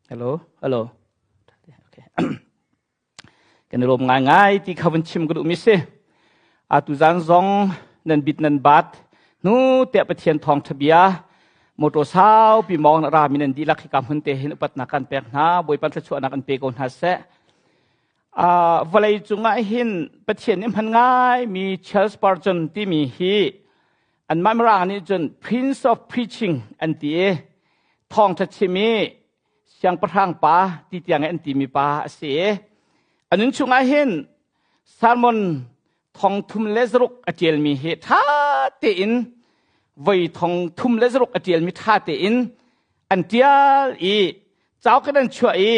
Hello, hello. Okay. Kan i lawm ngaingai ti kha vun chim ka duhmi si. Atu zan zong nan bit nan bat nu tiah Pathian thawngṭha bia motor saupi mawng na ra mi nan dihlak hi ka hmun te hin upatnak kan pek hna Bawipa thluachuahnak an pe ko hna seh. Vawlei cungah hin Pathian nih hman ngai mi Charles Spurgeon timi hi anmah Mirang nih cun Prince of Preaching an ti i thawngṭha chim i siangpahrang pa ti tiang an timi pa a si i a nun chungah hin sermon thong thum le zaruk a ṭialmi hi ṭha tein voi thong thum le zaruk a ṭialmi ṭha tein an ṭial i cauk in an chuah i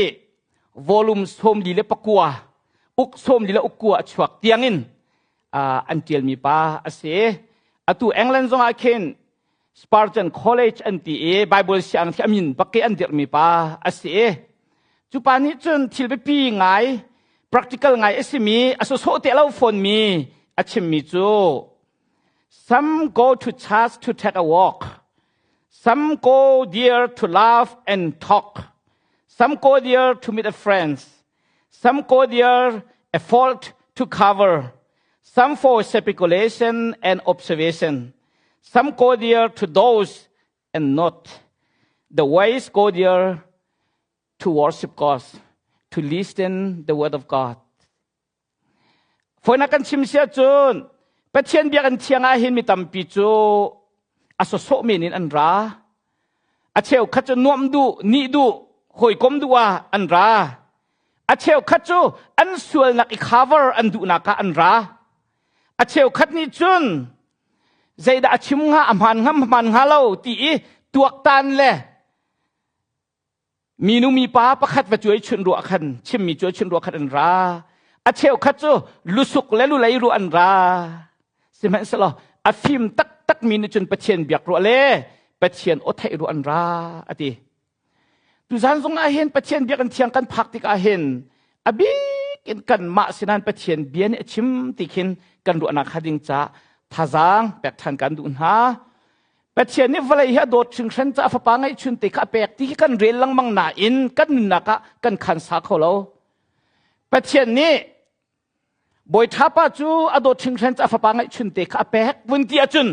volume 44 uk 44 a chuak tiangin an ṭialmi pa a si. Atu England zongah khin Spurgeon College an ti i Bible siang khi a min bak i an dirhmi pa a si. Cu pa nih cun thil biapi ngai, practical ngai a simi, a sawsawh te lo fawnmi a chimmi cu Some go to church to take a walk. Some go there to laugh and talk. Some go there to meet a friends. Some go there a fault to cover. Some for speculation and observation. Some go there to those and not. The wise go there to worship God, to listen the word of God. Foina kan chim sia cun Pathian biakinn thiang ah hin mi tampi cu a sawsawh men in an ra. A cheukhat cu nuamh duh, nih duh, hawikom duh ah an ra. A cheukhat cu an sualnak i cover an duhnak ah an ra. A cheukhat nih cun zeidah a chim hnga, a hmaan hnga, hmaan hnga lo ti i tuaktan le minu mipa pakhat va cuai chun ruah khan chimmi cuai chun ruah khan an ra a cheukhat cu lusuk le lulei ruah an ra sihmanhsehlaw a fim taktak mi nih cun Pathian biak ruah le Pathian aw theih ruah an ra a ti tuzan zong ah hin Pathian biakinn thiang kan phak tikah hin a bik in kanmah sinan Pathian bia nih a chim ti khin kan ruahnak kha ding ca thazaang pek ṭhan kan duh hna Pathian nih vawlei hi a dawt hringhran caah fapa ngeihchun te kha a pek ti hi kan rel lengmang nain kan nunnak ah kan khan sa kho lo. Pathian nih Bawi Ṭhapa cu a dawt hringhran caah fapa ngeihchun te kha a pek vun ti ahcun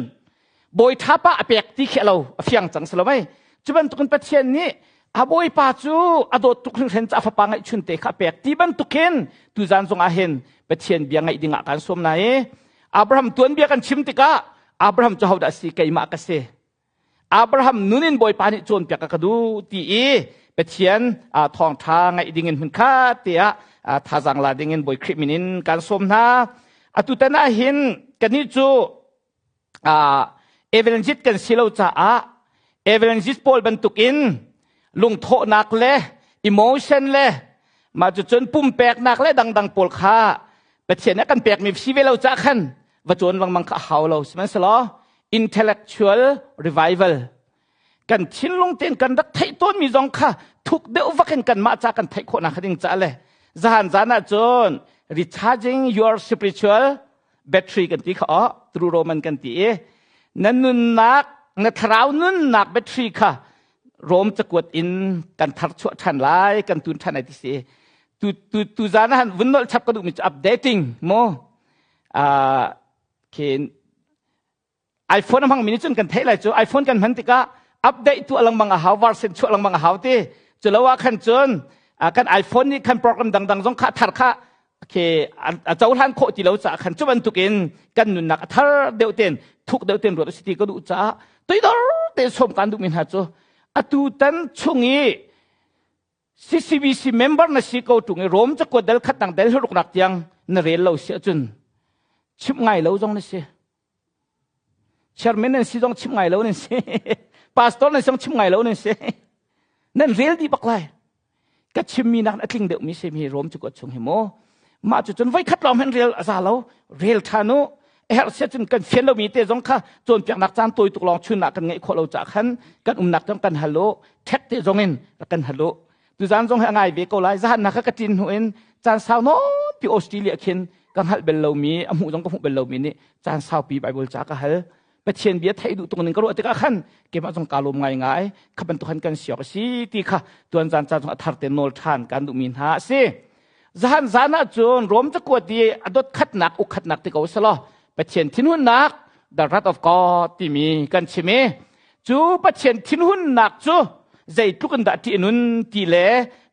Bawi Ṭhapa a pek ti khi a lo a fiang cang si lo mei. Cu bantukin Pathian nih a Bawipa cu a dawt tuk hringhran caah fapa ngeihchun te kha a pek ti bantukin tuzan zong ah hin Pathian bia ngaih ding ah kan sawm na i Abraham tuanbia kan chim tikah Abraham cu hodah si keimah ka si. Abraham nun in Bawipa nih cawnpiak a ka duh ti i Pathian thawngṭha ngaih dingin hmun khat te ah thazaang la dingin Bawi Khrih min in kan sawm hna. Atu tan ah hin kannih cu evangelist kan si lo caah evangelist pawl bantukin lungthawhnak le emotion le mah cucun pumpeknak le dangdang pawl kha Pathian nih a kan pekmi si ve lo caah khan va cawn lengmang kha a hau lo sihmanhsehlaw intellectual revival kan thinlung tein kan rak theih tawnmi zong kha thuk deuh vak in kanmah ca kan theih khawhnak ding ca le zahan zan ah cun recharging your spiritual battery kan ti kha oh true roman kan ti i na nunnak na thlarau nunnak battery kha Rom cakuat in kan thar chuah ṭhan lai kan tun ṭhan ai ti si tu tu tu zan ah vun nolh chap ka duhmi cu updating mo khin iPhone a hmangmi nih cun kan theih lai cu iPhone kan hman tikah update tu lengmang a hau version chuah lengmang a hau ti cu lo ah khan cun kan iPhone nih khan program dangdang zong kha thar kha khi a cohlan khawh ti lo caah khan cu bantukin kan nunnak a thar deuh ten thuk deuh ten ruat a si ti ka duh caah toidor te som kan duhmi hna cu atu tan chung i CCBC member na si ko ṭung i Rom cakuat dal khat nang dal ruk nak tiang na rel lo si ahcun chimh ngai lo zong na si. Chairman nan si zong chimh ngai lo nan si. Pastor nan si zong chimh ngai lo nan si. Nan rel dih bak lai. Ka chimmi nak a tling deuhmi si mi Rom cakuat chung hi mu. Mah cu cun voi khat lawng hen rel a za lo. Rel ṭhan u. A herh sia cun kan fian lomi te zong kha cawnpiaknak caan tawi tuk lawng chun ah kan ngeih khawh lo caah khan kan umnak zong kan hal u ṭhek te zong in rak kan hal u tuzaan zong hi a ngai ve ko lai zahan nak ka ṭin hnu in caan sau nawn pi Australia khin ka hngalh bel lomi a hmuh zong ka hmuh bel lomi nih caan saupi Bible ca ka hal. Pathian bia theih duh tung ning ka ruah tikah khan keimah zong kaa lawm ngaingai. Kha bantuk khan kan siok a si ti kha tuan zan ca zong a thar te nawl ṭhan kan duhmi hna a si. Zahan zan ah cun Rom cakuat i a dot khatnak uk khatnak ti ko selaw Pathian thinhunnak the wrath of God timi kan chim i cu Pathian thinhunnak cu zeitluk in dah ṭih nun ti le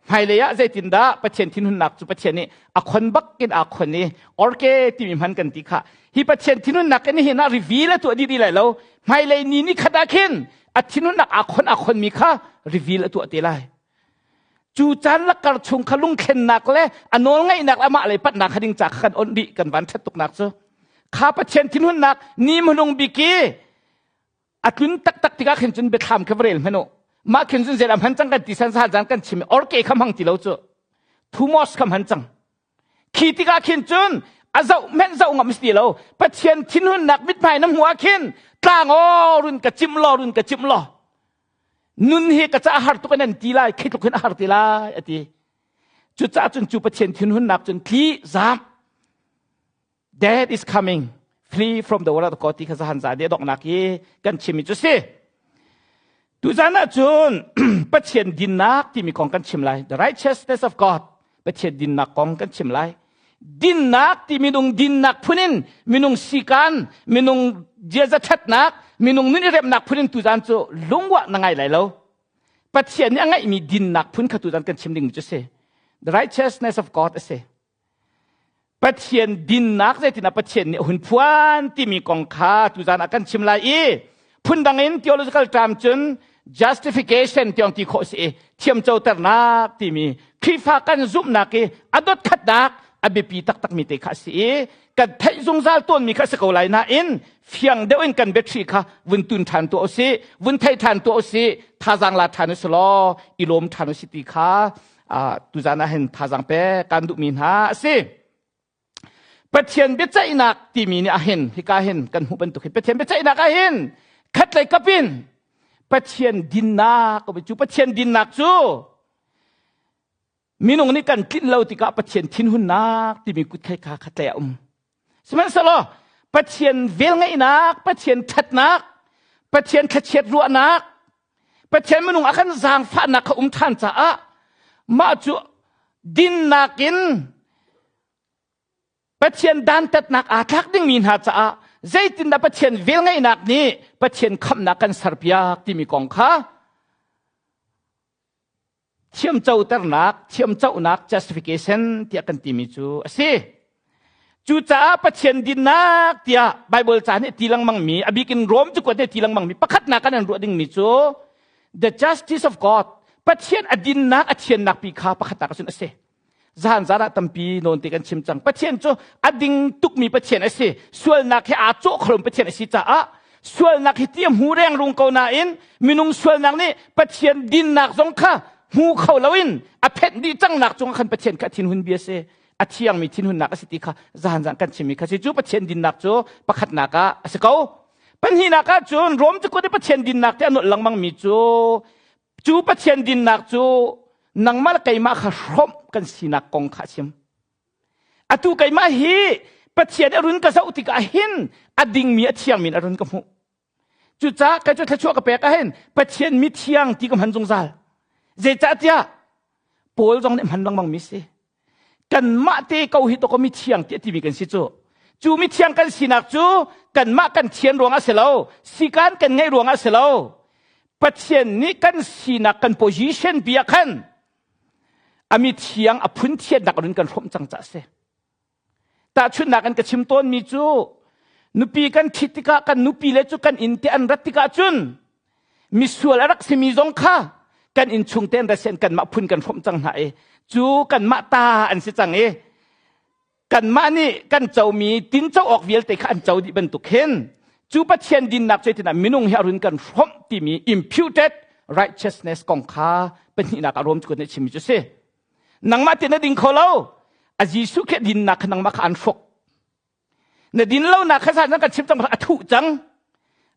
hmailei ah zeitindah Pathian thinhunnak cu Pathian nih a khon bak in aa khon i orke timi hman kan ti kha hi Pathian thinhunnak in hin ah reveal a tuah dih dih lai lo hmailei ni ni khat ah khin a thinhunnak aa khon aa khonmi kha reveal a tuah te lai cu caan lakar chung kha lungthlennak le a nawl ngaihnak le amah lei patnak kha ding ca kha kan onh dih kan van ṭhat tuknak cu kha Pathian thinhunnak ni hmanung bik i a tlun taktak tikah khin cun biathlam kha va rel hmanh u mah khin cun zeidah hman cang kan ti san san kan chim orke kha hmang ti lo cu thumos kha hman cang khi tikah khin cun a zoh hmenh zoh ngam si ti lo pathian thinhunnak mithmai na hmu ah khin tlang aw run ka cim law run ka cim law nun hi ka ca har tuk in an ti lai khi tluk hin a har ti lai a ti cucaah cun cu pathian thinhunnak cun tli zam Death is coming. Flee from the word of God ti kha zahan za de donghnak hi kan chimmi cu si. Tuzan ah cun Pathian dinnak timi kong kan chim lai. The righteousness of God. Pathian dinnak kong kan chim lai. Dinnak ti minung dinnak phunin minung sikan, minung ziaza ṭhatnak, minung nun i remnak phunin tuzan cu lungwah na ngai lai lo. Pathian nih a ngeihmi dinnak phun kha tuzan kan chim ding cu si. The righteousness of God a si. Pathian dinnak zeitinah Pathian nih a hun phuan timi kong kha tuzan ah kan chim lai i phundang in theological term cun justification tiang ti khawh si i thiamcoternak timi Khrihfa kan zumhnak i a dot khatnak a biapi taktakmi te kha a si i kan theih zungzal tawnmi kha a si ko lai nain fiang deuh in kan biathli kha vun tun ṭhan tuah usih vun thei ṭhan tuah usih thazaang la ṭhan usih law i lawm ṭhan usih ti kha tuzan ah hin thazaang pe kan duhmi hna a si. Pathian biaceihnak timi nih ahhin hika hin kan hmuh bantuk hi Pathian biaceihnak ahhin khatlei kapin Pathian dinnak cu Pathian dinnak cu minung nih kan tlinh lo tikah Pathian thinhunnak timi kut khei kha khatlei a um. Sihmanhsehlaw Pathian velngeihnak, Pathian ṭhatnak, Pathian thlachiat ruahnak, Pathian minung a kan zaangfahnak kha um ṭhan caah mah cu dinnak in Pathian dantatnak aa tlak dingmi hna caah zeitindah Pathian velngeihnak nih Pathian khamhnak kan serpiak timi kong kha thiamcoternak, thiamcohnak justification tiah kan timi cu a si. Cucaah Pathian dinnak tiah Bible ca nih ti lengmangmi, a bik in Rom cakuat nih ti lengmangmi pakhatnak kan an ruah dingmi cu the justice of God, Pathian a dinnak, a thiannak pi kha pakhatnak cun a si. Zahan zan ah tampi nawn te kan chim cang. Pathian cu a ding tukmi Pathian a si. Sualnak he aa cawh kho Pathian a si caah sualnak hi ti a hmu rengrung ko nain minung sualnak nih Pathian dinnak zong kha hmu kho loin a phenh dih cangnak cungah khan Pathian kha a thinhun bia si. A thiangmi thinhunnak a si ti kha zahan zan kan chimmi kha si. Cu Pathian dinnak cu pakhatnak ah a si ko. Pahnihnak ah cun Rom cakuat i Pathian dinnak te a nolh lengmangmi cu Cu Pathian dinnak cu nangmah le keimah kha hrawmh kan sinak kong kha a chim. Atu keimah hi Pathian a run ka zoh tikah hin a dingmi a thiangmi in a run ka hmuh. Cucaah kei cu thluachuah ka pek ahhin Pathian mi thiang ti ka hman zungzal. Zeicahtiah Paul zong nih hman lengmangmi si. Kanmah te ko hi to mi thiang tiah timi kan si cu. Cu mi thiang kan sinak cu kanmah kan thian ruangah si lo, sikan kan ngeih ruangah si lo. Pathian nih kan sinak kan position pi ah khan a mi thiang a phun thiannak run kan hrawmh cang ca si. Tahchunhnak an ka chim tawnmi cu nupi kan ṭhit tikah kan nupi le cu kan inn te an rat tikah cun misual a rak simi zong kha kan inn chung te an ra sian kanmah phun kan hrawmh cang hna i cu kanmah ta an si cang i kanmah nih kan comi tinco awk vialte kha an co dih bantuk hin cu Pathian dinnak cu tinah minung hi a run kan hrawmh timi imputed righteousness kong kha pahnihnak ah Rom cu nih chimmi cu si. Nangmah te na ding kho lo. A Jesuh khi dinnak kha nangmah kha an hruk. Na din lo nak kha san kan chim cang a thuh cang.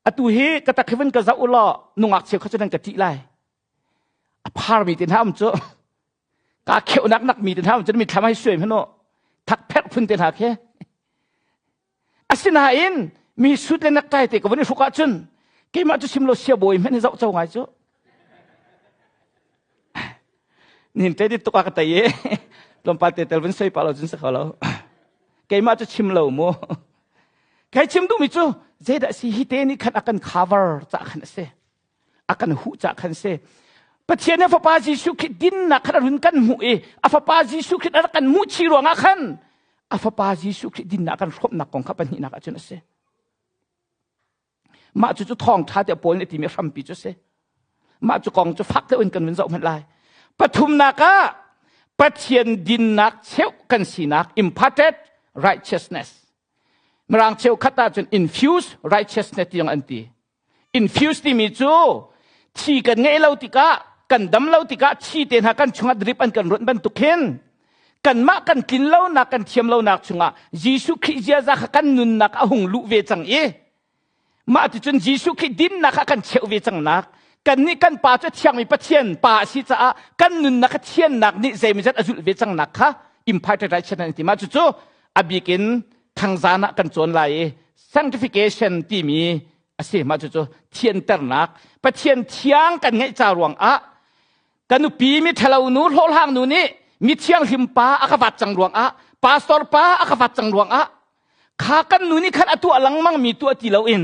Atu hi ka tak hi vun ka zoh law nungak cheu kha cu nan ka ṭih lai. A phar mi te hna um cu ka kheunak nak mi te hna um cu mi thlam hai suai hmano thak pherh phun te hna khi. Asinain Mi suit le necktie te ka van i hruk ahcun keimah cu sim lo sia bawi hmanh hi zoh co ngai cu. Nin te dit tuk a ka tei i tlawmpal te tel vun soi pa lo cun si kho lo. Keimah cu chim lo mu. Kai chim duhmi cu zeidah si hi te nih khan a kan cover ca khan a si. A kan huh ca khan si. Pathian nih a fapa Jesuh Khrih dinnak khan a run kan hmuh i a fapa Jesuh Khrih a rak kan hmuh chi ruangah khan a fapa Jesuh Khrih dinnak kan hrawmnak kong kha pahnihnak ahcun a si. Mah cu cu thawngṭha tiah Paul nih a timi hrampi cu a si. Mah cu kong cu fak deuh in kan vun zoh hmanh lai. Pathumnak ah Pathian dinnak cheuh kan sinak imparted righteousness. Mirang cheukhat ahcun infused righteousness tiang an ti. Infuse timi cu thi kan ngeih lo tikah kan dam lo tikah thi te hna kan chungah drip an kan runh bantuk hin kanmah kan tlin lonak kan thiam lonak chungah Jesuh Khrih ziaza kha kan nunnak a hung luh ve cang i mah ticun Jesuh Khrih dinnak kha kan cheuh ve cang nak kannih kan pa cu thiangmi Pathian pa a si caah kan nunnak kha thiannak nih zeimawzat a zulh ve cang nak kha imparted righteousness an ti mah cucu a bik in thangzan ah kan cawn lai i sanctification timi a si mah cucu thianternak Pathian thiang kan ngeih ca ruang ah Ka nupi mi ṭhalo nu hlawhhlang nu nih mi thianghlim pa a ka vat cang ruangah pastor pa a ka vat cang ruangah kha kan nu nih khan a tuah lengmang mi tuah ti loin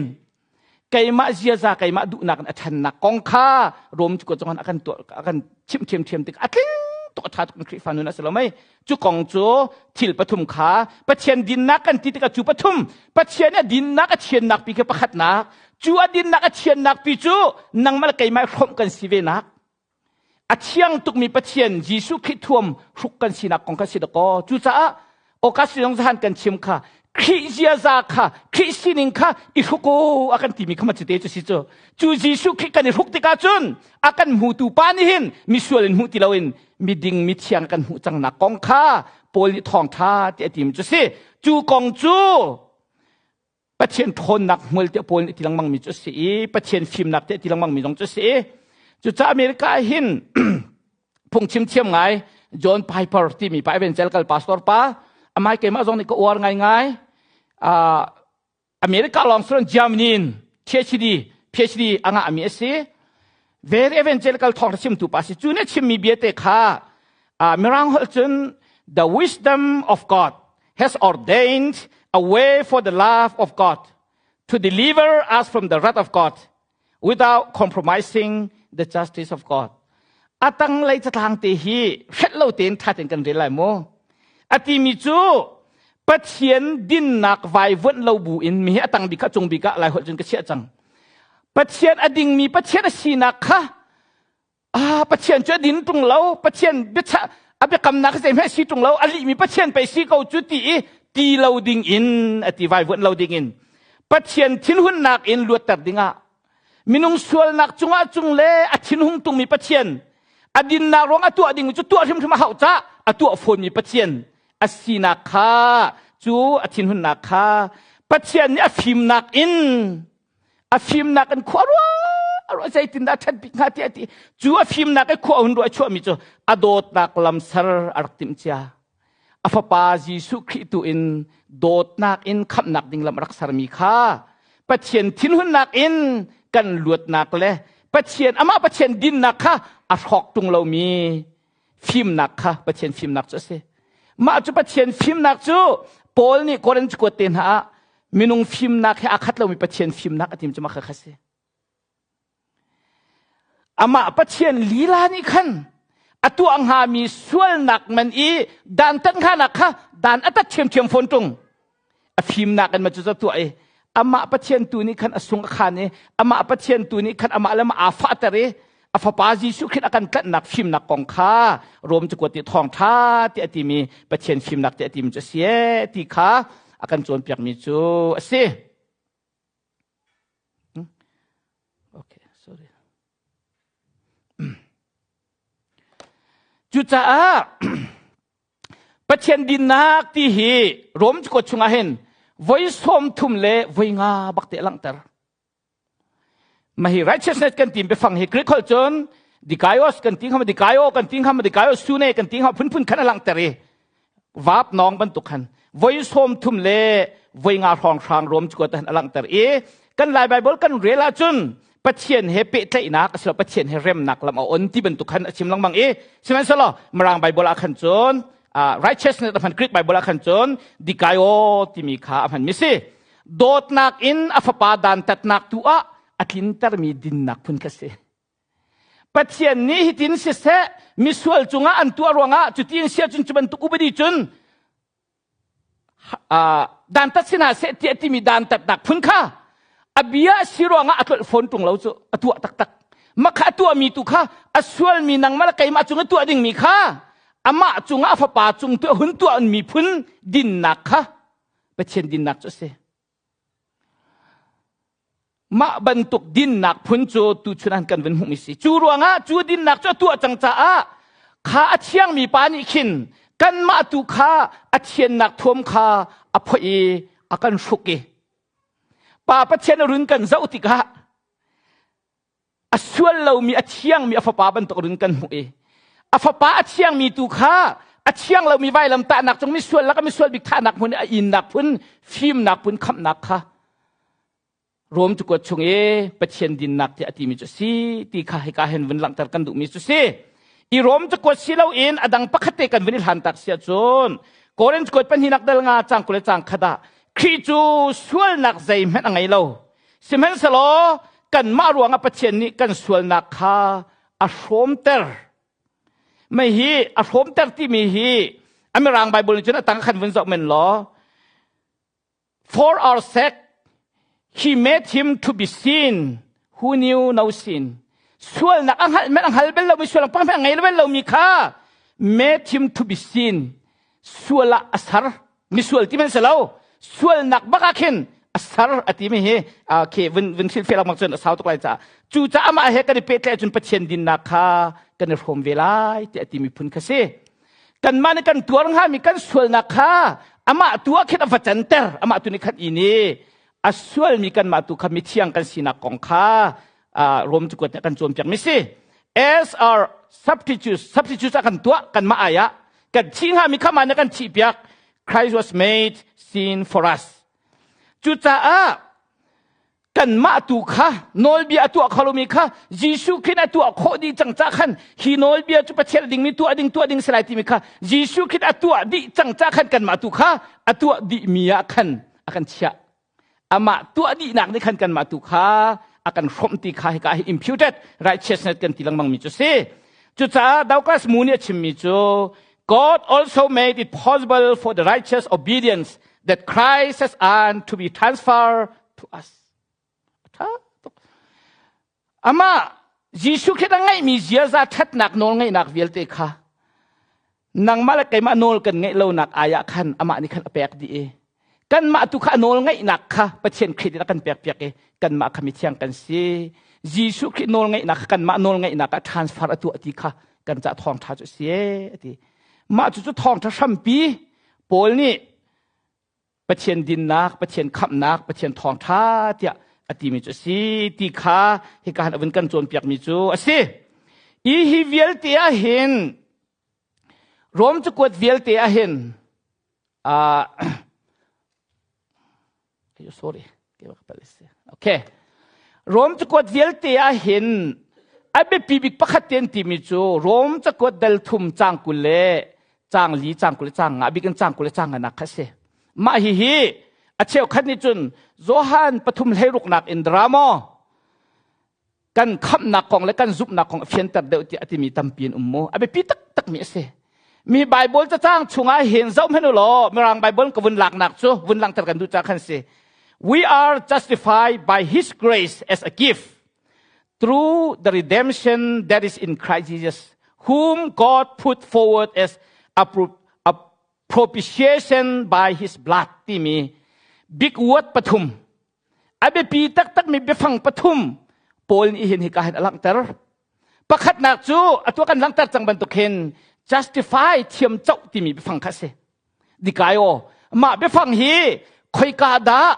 keimah ziaza keimah duhnak in a ṭhannak kong kha Rom cu ko a kan tuah a kan chimh ṭhiamṭhiam tik a tling tuk a ṭha tuk Khrihfa nun a si lo mei cu kong cu thil pathum kha Pathian dinnak kan ti tikah cu pathum Pathian a dinnak a thiannak pi kha pakhatnak cu a dinnak a thiannak pi cu nangmah le keimah hrawmh kan si ve nak A thiang tukmi Pathian Jesuh Khrih thuam hruk kan sinak kong kha si dakaw. Cucaah awka sinong zahan kan chim kha Khrih ziaza kha Khrih sining kha i hruk u a kan timi kha ma cite cu si cu. Cu Jesuh Khrih kan i hruk tikah cun a kan hmutu pa nih hin misual in hmuh ti loin miding mithiang kan hmuh cangnak kong kha Paul nih thawngṭha ti a tim cu si. Cu kong cu Pathian ṭhawnnak hmual tiah Paul nih ti lengmang mi cu a si i Pathian fimnak tiah ti lengmang mi zong cu a si i cucaah America ah hin phungchim thiam ngai John Piper timi pa evangelical pastor pa amai keimah zong nih ka uar ngaingai uh, America lawng siloin Germany in PhD PhD a ngahmi a si very evangelical thawngṭha chimtu pa si cu nih a chimmi bia te kha uh, mirang holh cun the wisdom of God has ordained a way for the love of God to deliver us from the wrath of God without compromising the justice of God. Atang lei catlang te hi hret lo tein tha tein kan rel lai mu. A timi cu Pathian dinnak vaivuanh lo bu in mi hi atang bik kha cung bik ah lai holh cun ka chiah cang. Pathian a dingmi Pathian a sinak kha Ah, Pathian cu a din ṭung lo, Pathian biachah a biakamnak zeihmanh si ṭung lo, a lihmi Pathian pei si ko cu ti i ti lo ding in a ti vaivuanh lo ding in Pathian thinhunnak in luatter dingah minung sualnak cungah cung le a thinhung tungmi Pathian a dinnak ruang a tuah ding cu tuah hrimhrim a hauh cah a tuah fawnmi Pathian a sinak kha cu a thinhunnak kha Pathian nih a fimnak in a fimnak in khua ruah ruah zeitindah ṭhat bik hnga tiah ti cu a fimnak i khua hun ruah chuahmi cu a dawtnak lamser a rak timh cia a fapa Jesuh Khrih tu in dawtnak in khamhnak ding lam a rak sermi kha Pathian thinhunnak in kan luatnak le Pathian amah Pathian dinnak kha a hrawk ṭung lomi fimnak kha Pathian fimnak cu a si. Mah cu Pathian fimnak cu Paul nih Korinth kuat te hna ah minung fimnak he aa khat lomi Pathian fimnak a tim cu mah kha si. Amah Pathian lila nih khan a tuah hngami sualnak man i dantat hnganak kha dan a tat ṭhiamṭhiam fawn ṭung. A fimnak in ma cu tuah i amah Pathian tu nih khan a sung a khan i amah Pathian tu nih khan amah le amah aa fahter i a fapa Jesuh Khrih a kan tlanhnak fimnak kong kha Rom cakuat nih thawngṭha ti a timi Pathian fimnak ti a timi cu a si ee ti kha a kan cawnpiakmi cu a si. Okay, sorry. Cucaah Pathian dinnak ti hi Rom cakuat chungah hin voi 30 le voi nga bak te a langhter. Mahi righteousness kan ti biafang hi Greek holh cun dikaios kan ti khama dikaio kan ti khama dikaio sune kan ti khama phunphun khan a langhter i vap nong bantuk khan voi 30 le Voi nga hrawng hrang Rom cakuat ah a langhter i kan Lai Bible kan rel ahcun Pathian he pehtlaihnak asilo Pathian he remnak lam a on ti bantuk khan a chim lengmang i sihmanhsehlaw Mirang Bible ah khan cun righteousness a hman Greek Bible ah khan cun dikaio timi kha a hman mi si. Dawtnak in a fapa dantatnak tu ah a tlintermi dinnak phun kha si. Pathian nih hitin siseh misual cungah an tuah ruangah cuti in sia cun cu bantuk upadi cun dantat si hna seh tiah timi dantatnak phun kha a bia a si ruangah a tlolh fawn ṭung lo cu a tuah taktak mah kha a tuahmi tu kha a sualmi nangmah le keimah cung i tuah dingmi kha amah cungah a fapa cung tu a hun tuah miphun dinnak kha Pathian dinnak cu a si. Mah bantuk dinnak phun cu tuchun an kan vun hmuhmi si. Cu ruangah cu dinnak cu a tuah cang caah kha a thiangmi pa nih khin kanmah tu kha a thiannak thuam kha a phoih i a kan hruk i Pa Pathian a run kan zoh tikah a sual lomi a thiangmi a fapa bantuk run kan hmuh i a fapa a thiangmi tu kha a thiang lomi vailam tahnak cung misual lak misual bik thahnak hmun a innak phun fimnak phun khamhnak kha Rom cakuat chung i Pathian dinnak tiah a timi cu si ti kha hika hin vun langhter kan duhmi cu si i Rom cakuat si loin a dang pakhat te kan vun i hlan tak si ahcun Korin cakuat pahnihnak dal nga cang 20 le cang khat ah Khrih cu sualnak zeihmanh a ngei lo Sihmanhsehlaw kanmah ruangah Pathian nih kan sualnak kha a hrawmter. Mei hi a hrawmter timi hi a Mirang Bible nih cun a tang khan vun zoh men law For our sake he made him to be sin who knew no sin. Sualnak a hngalh men a hngal bel lomi sualnak pang a ngei bel lomi kha made him to be sin. Sual ah a ser. Misual ti man si lo sualnak bak ah khin a ser a timi hi khi vun vun hrilhfiah lengmang cun a sau tuk lai caah cu caah amah he kan i pehtlaih ahcun Pathian dinnak kha kan i hrawm ve lai tiah a timi phun kha si kanmah nih kan tuar hngami kan sualnak kha amah tu ah khin a va canter amah tu nih khan in i a sualmi kanmah tu kha mithiang kan sinak kong kha Rom cakuat nih a kan cawnpiak mi si as our substitute substitute ah kan tuah kanmah ai ah kan thih hngami kha mah nih kan thih piak Christ was made sin for us cucaah kanmah tu kha nawlbia a tuah kho lomi kha Jesuh Khrih a tuah khawh dih cang ca khan hi nawlbia cu Pathian dingmi tuah ding tuah ding si lai timi kha Jesuh Khrih a tuah dih cang ca khan kanmah tu kha a tuah dihmi ah khan a kan chiah amah tuah dihnak nih khan kanmah tu kha a kan hrawmh ti kha hika hi imputed righteousness kan ti lengmang mi cu si cucaah Douglas Moo nih a chimmi cu God also made it possible for the righteous obedience that Christ has earned to be transferred to us. A tuk. Amah Jesuh Khrih a ngeihmi ziaza ṭhatnak nawl ngeihnak vialte kha nangmah le keimah nawl kan ngeih lonak ai ah khan amah nih khan a pek dih i kanmah tu kha a nawl ngeihnak kha Pathian Khrih nih a kan pekpiak i kanmah kha mithiang kan si. Jesuh Khrih nawl ngeihnak kha kanmah nawl ngeihnak ah transfer a tuah ti kha kan cah thawngṭha cu a si e a ti. Mah cucu thawngṭha hrampi Paul nih Pathian dinnak, Pathian khamhnak, Pathian thawngṭha tiah a timi cu a si ti kha hika han a vun kan cawnpiakmi cu a si. I hi vialte ah hin Rom cakuat vialte ah hin uh, sorry okay Rom cakuat vialte ah hin a biapi bik pakhat te an timi cu Rom cakuat dal thum cang 20 le cang li cang 20 le cang nga bik in cang 20 le cang nga nak kha si mah hi hi a cheukhat nih cun Johan pathum hleiruknak in drama kan khamhnak kong le kan zumhnak kong a fianter deuh tiah a timi tampi an um mu a biapi taktak mi a si mi Bible cacang chungah hin zoh hmanh u law Mirang Bible ka vun laknak cu vun langhter kan duh ca khan si we are justified by his grace as a gift through the redemption that is in Christ Jesus whom God put forward as a, a propitiation by his blood timi big word pathum a biapi taktakmi biafang pathum Paul nih hin hika hin a langhter pakhatnak cu atu kan langhter cang bantuk hin justify thiam coh timi biafang kha a si dikaio mah biafang hi khoika dah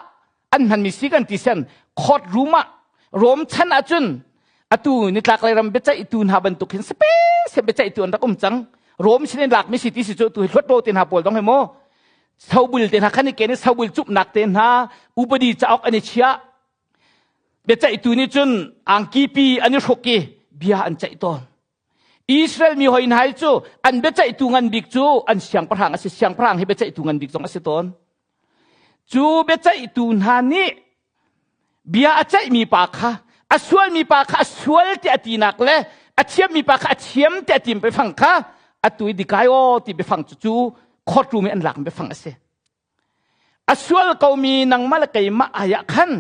an hmanmi si kan ti sen court room ah Rom chan ahcun atu nitlak lei ram biaceihtu hna bantuk hin special biaceihtu an rak um cang Rom sin in lakmi si ti si cu tu hi hluat ro te hna pawl dong he maw. Sobul te hna khan i ken i sobul cupnak te hna upadi cauk an i chiah. Biaceihtu nih cun angki pi an i hruk i bia an ceih tawn. Israel mi hoi hna hi cu an biaceihtu ngan bik cu an siangpahrang a si. Siangpahrang hi biaceihtu ngan bik zong a si tawn. Cu biaceihtu hna nih bia a ceihmi pa kha a sualmi pa kha a sual tiah a tinak le a thiammi pa kha a thiam tiah a tim biafang kha atu i dikai aw ti biafang cu cu courtroom i an lak biafang a si. A sual komi nangmah le keimah ai ah khan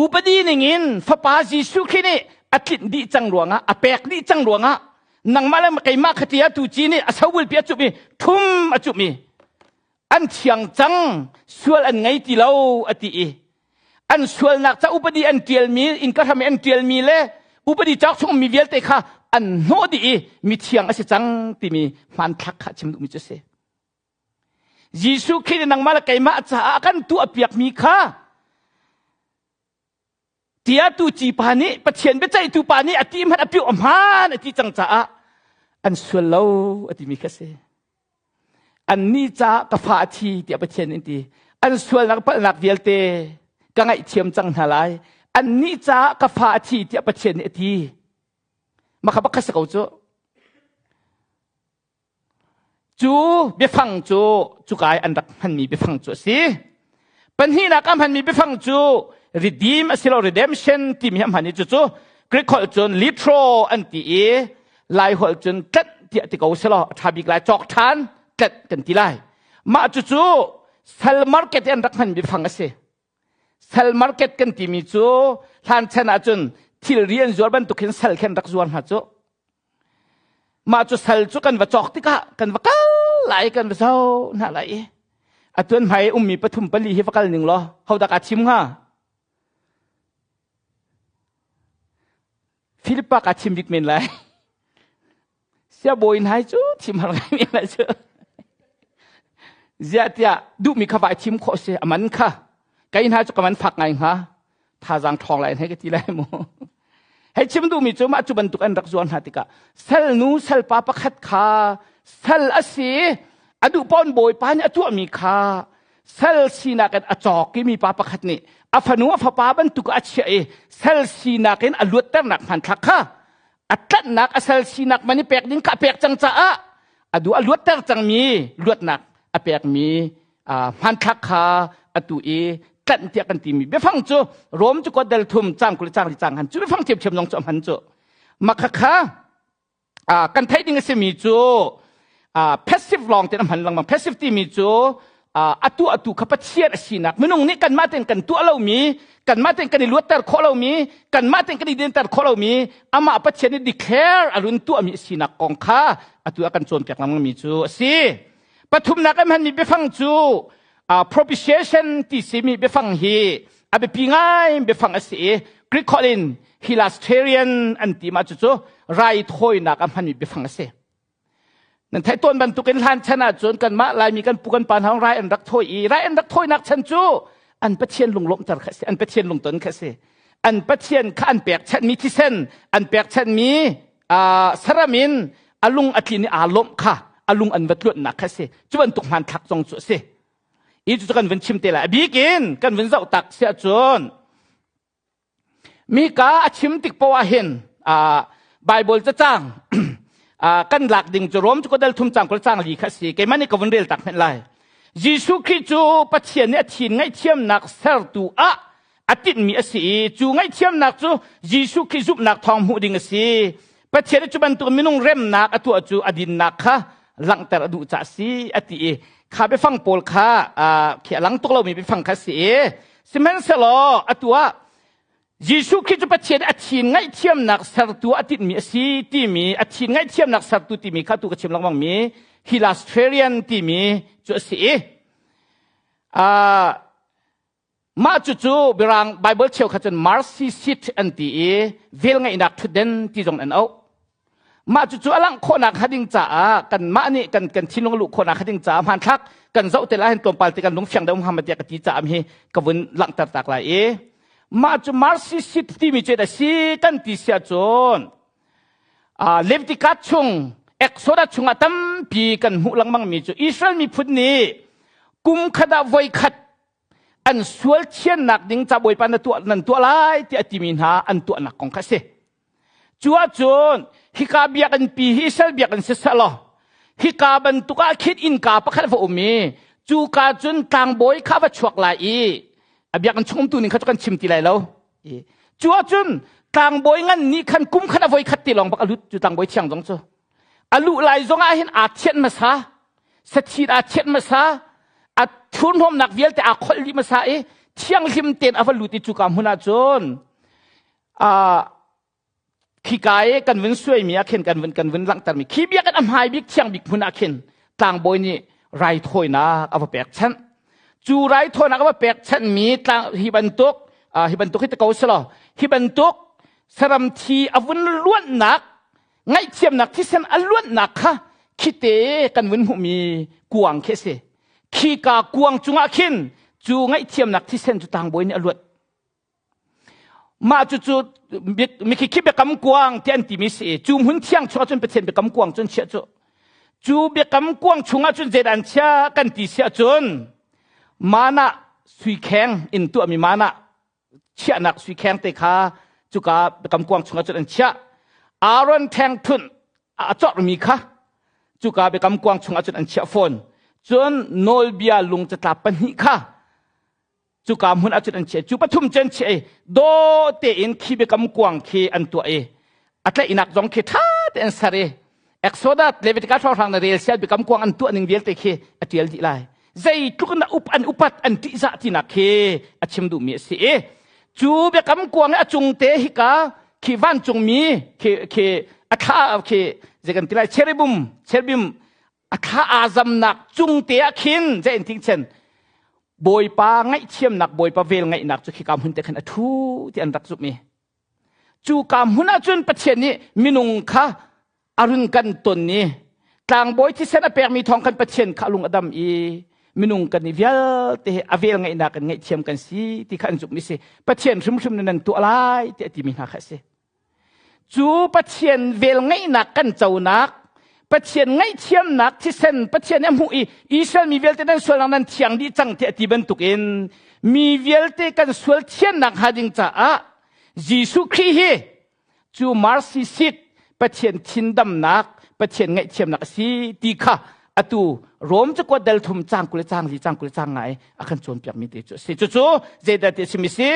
upadi ningin fapa Jesuh Khrih nih a tlinh dih cang ruangah a pek dih cang ruangah nangmah le keimah kha tia tu ci nih a sobulpi a cumh i thum a cumh i an thiang cang sual an ngei ti lo a ti i an sualnak ca upadi an ṭialmi innka hram i an ṭialmi le upadi cawk chung mi vialte kha an hnawh dih i mithiang a si cang timi hmanthlak kha chim duhmi cu a si. Jesuh Khrih nih nangmah le keimah caah a kan tuahpiakmi kha tiatu ci pa nih Pathian biaceihtu pa nih a ti hmanh a piuh a hmaan a ti cang caah an sual lo a timi kha si. Annih caah ka fa a thi tiah Pathian in ti. An sualnak palhnak vialte ka ngaihthiam cang hna lai. Annih caah ka fa a thi tiah Pathian nih a ti. Mah kha bak kha si ko cu. Cu biafang cu cuka i an rak hmanmi biafang cu a si. Pahnihnak a hmanmi biafang cu redeem asilo redemption timi a hman i cucu Greek holh cun litro an ti i Lai holh cun tlanh tiah ti ko selaw a ṭha bik lai cawk ṭhan tlanh kan ti lai. Mah cucu sal market i an rak hman biafang a si. Sal market kan timi cu hlan chan ahcun thilri an zuar bantuk hin sal khin rak zuar hna cu. Mah cu sal cu kan va cawk tikah kan va kal lai kan va zoh hna lai i atuan hmai ummi pathum pali hi va kal ning law hodah kaa thim hnga? Philip pa kaa thim bik men lai. Siabawi hna cu thim har ngai men lai cu. Ziah tiah duhmi kha vai thim khawh si a man kha kei hna cu ka man fak ngai hnga thazaang ṭhawng lai hei ka ti lai mu. Hei chim duhmi cu mah cu bantuk an rak zuar hna tikah salnu salpa pakhat kha sal a si a duh pawn bawipa nih a tuahmi kha sal sinak in a cawk i mipa pakhat nih a fanu a fapa bantuk a chiah i sal sinak in a luatternak hmanthlak kha a tlanhnak a sal sinak man i pek ding kha a pek cang caah a duh a luatter cangmi luatnak a pekmi hmanthlak kha atu i tlanh tiah kan timi biafang cu Rom cu kuat dal thum cang kul cang li cang han cu biafang thiamthiam zong cu a hman cu makha kha kan theih ding a simi cu passive lawng ten a hman lengmang passive timi cu atu atu kha Pathian a sinak minung nih kanmah tein kan tuah lomi kanmah tein kan i luatter khawh lomi kanmah tein kan i dinter khawh lomi amah Pathian nih declare a run tuahmi a sinak kong kha atu a kan cawnpiak lengmangmi cu a si. Pathumnak a hmanmi biafang cu propitiation ti simi biafang hi a biapi ngai biafang a si i Greek holh in hilasterian an ti mah cucu raithawinak a hmanmi biafang a si. Nan theih tawn bantukin hlan chan ahcun kanmah Laimi kan pu kan pa hna rai an rak thawi i rai an rak thawinak chan cu an Pathian lunglawmhter kha a si an Pathian lungton kha a si an Pathian kha an pekchanhmi thisen an pekchanhmi saram in a lung a tlin i aa lawmh kha a lung an va tluanhnak kha a si cu bantuk hmanthlak zong cu a si i cu kan vun chim te lai a bik in kan vun zoh tak siah cun Mika a chim tik poah hin Bible cacang kan lak ding cu Rom cu dal thum cang kul cang li kha si keimah nih ka vun rel tak hmenh lai Jesuh Khrih cu Pathian nih a thin ngaihthiamnak sertu ah a tinhmi a si i cu ngaihthiamnak cu Jesuh Khrih zumhnak thawng hmuh ding a si Pathian nih cu bantuk minung remnak a tuah cu a dinnak kha langhter a duh caah a si a ti i kha biafang pawl kha khi a lang tuk lomi biafang kha si i sihmanhsehlaw atu ah Jesuh Khrih cu Pathian a thin ngaihthiamnak sertu a tinhmi a si timi a thin ngaihthiamnak sertu timi kha tu ka chim lengmang mi Hilastrarian timi cu a si i Mah cucu Mirang Bible cheukhat cun mercy seat an ti i velngeihnak ṭhutden ti zong an auh. Mah cucu a langh khawhnak hnga ding caah kanmah nih kan kan thinlung a luh khawhnak hnga ding caah hmanthlak kan zoh te lai hin tlawmpal te kan lungfiang deuh hnga ma tiah ka ti caah hi ka vun langhter tak lai i mah cu mercy seat timi cu a si kan ti si ahcun Leviticus chung Exodus chungah tampi kan hmuh lengmang mi cu Israel miphun nih. Kum khat ah voi khat an sual thiannak ding ca Bawipa na tuah nan tuah lai tiah a timi hna an tuahnak kong kha a si. Cu ahcun hika biakinn pi hi Israel biakinn si selaw hika bantuk ah khin innka pakhat va um i cuka cun tlangbawi kha va chuak lai i a biakinn chung umtu ning kha cu kan chim ti lai lo. Cu ahcun tlangbawi ngan nih khan kum khat a voi khat ti lawng bak a lut cu tlangbawi thiang zong cu. A luh lai zong ah hin aa thianh hmasa, sathit aa thianh hmasa, a thurhnawmnak vialte aa kholh dih hmasa i thianghlim tein a va lut i cuka hmun ah cun khika i kan vun suaimi ah khin kan vun kan vun langhtermi khi biakinn a hmai bik thiang bik hmun ah khin tlangbawi nih raithawinak a va pekchanh. Cu raithawinak a va pekchanhmi tlang hi bantuk hi bantuk hi te ko selaw hi bantuk saram thi a vun luanhnak ngaihthiamnak thisen a luanhnak kha khite kan vun hmuhmi kuang khi a si. Khika kuang cungah khin cu ngaihthiamnak thisen cu tlangbawi nih a luanh. Mah cucu mikhi biakam kuang ti an timi si. Cu hmun thiang chungah cun Pathian biakam kuang cun chiah cu. Cu biakam kuang chungah cun zeidah an chia kan ti si ahcun mana sui kheng in tuahmi mana chiahnak sui kheng te kha cuka biakam kuang chungah cun an chiah. Aaron ṭhengṭhunh a corhmi kha cuka biakam kuang chungah cun an chiah fawn. Cun nawlbia lung catlap pahnih kha cuka hmun ah cun an chiah. Cu pathum cu an chiah i daw tein khi biakam kuang khi an tuah i a tlaihnak zong khi ṭha tein an ser i Exodus Leviticus hrawnghrang na rel sial biakam kuang an tuah ning vialte khi a ṭial dih lai. Zeitluk in up an upat an ṭihzah tinak khi a chim duhmi a si i cu biakam kuang i a cung te hika khi vancungmi khi khi a thla khi zei kan ti lai cherubim cherubim a thla aa zamnak cung te ah khin zei in ting chen Bawipa ngaihthiamnak Bawipa vel ngaihnak cu khika hmun te khan a ṭhu ti an rak zumh i cu ka hmun ah cun Pathian nih minung kha a run kan ton i tlangbawi thisen a pekmi thawng khan Pathian kha a lung a dam i minung kan i vialte he a vel ngaihnak in ngaihthiam kan si ti kha an zumhmi si. Pathian hrimhrim nih nan tuah lai ti a timi hna kha a si. Cu Pathian velngeihnak kan conak, Pathian ngaihthiamnak thisen Pathian nih a hmuh i Israel mi vialte nan sualnak nan thiang dih cang tiah a ti bantukin mi vialte kan sual thiannak hnga ding caah Jesuh Khrih hi cu mercy seat Pathian thindamnak Pathian ngaihthiamnak a si ti kha atu Rom cakuat dal thum cang 20 cang li cang 20 cang ngai a kan cawnpiakmi te cu a si. Cucu zeidah ti a simi si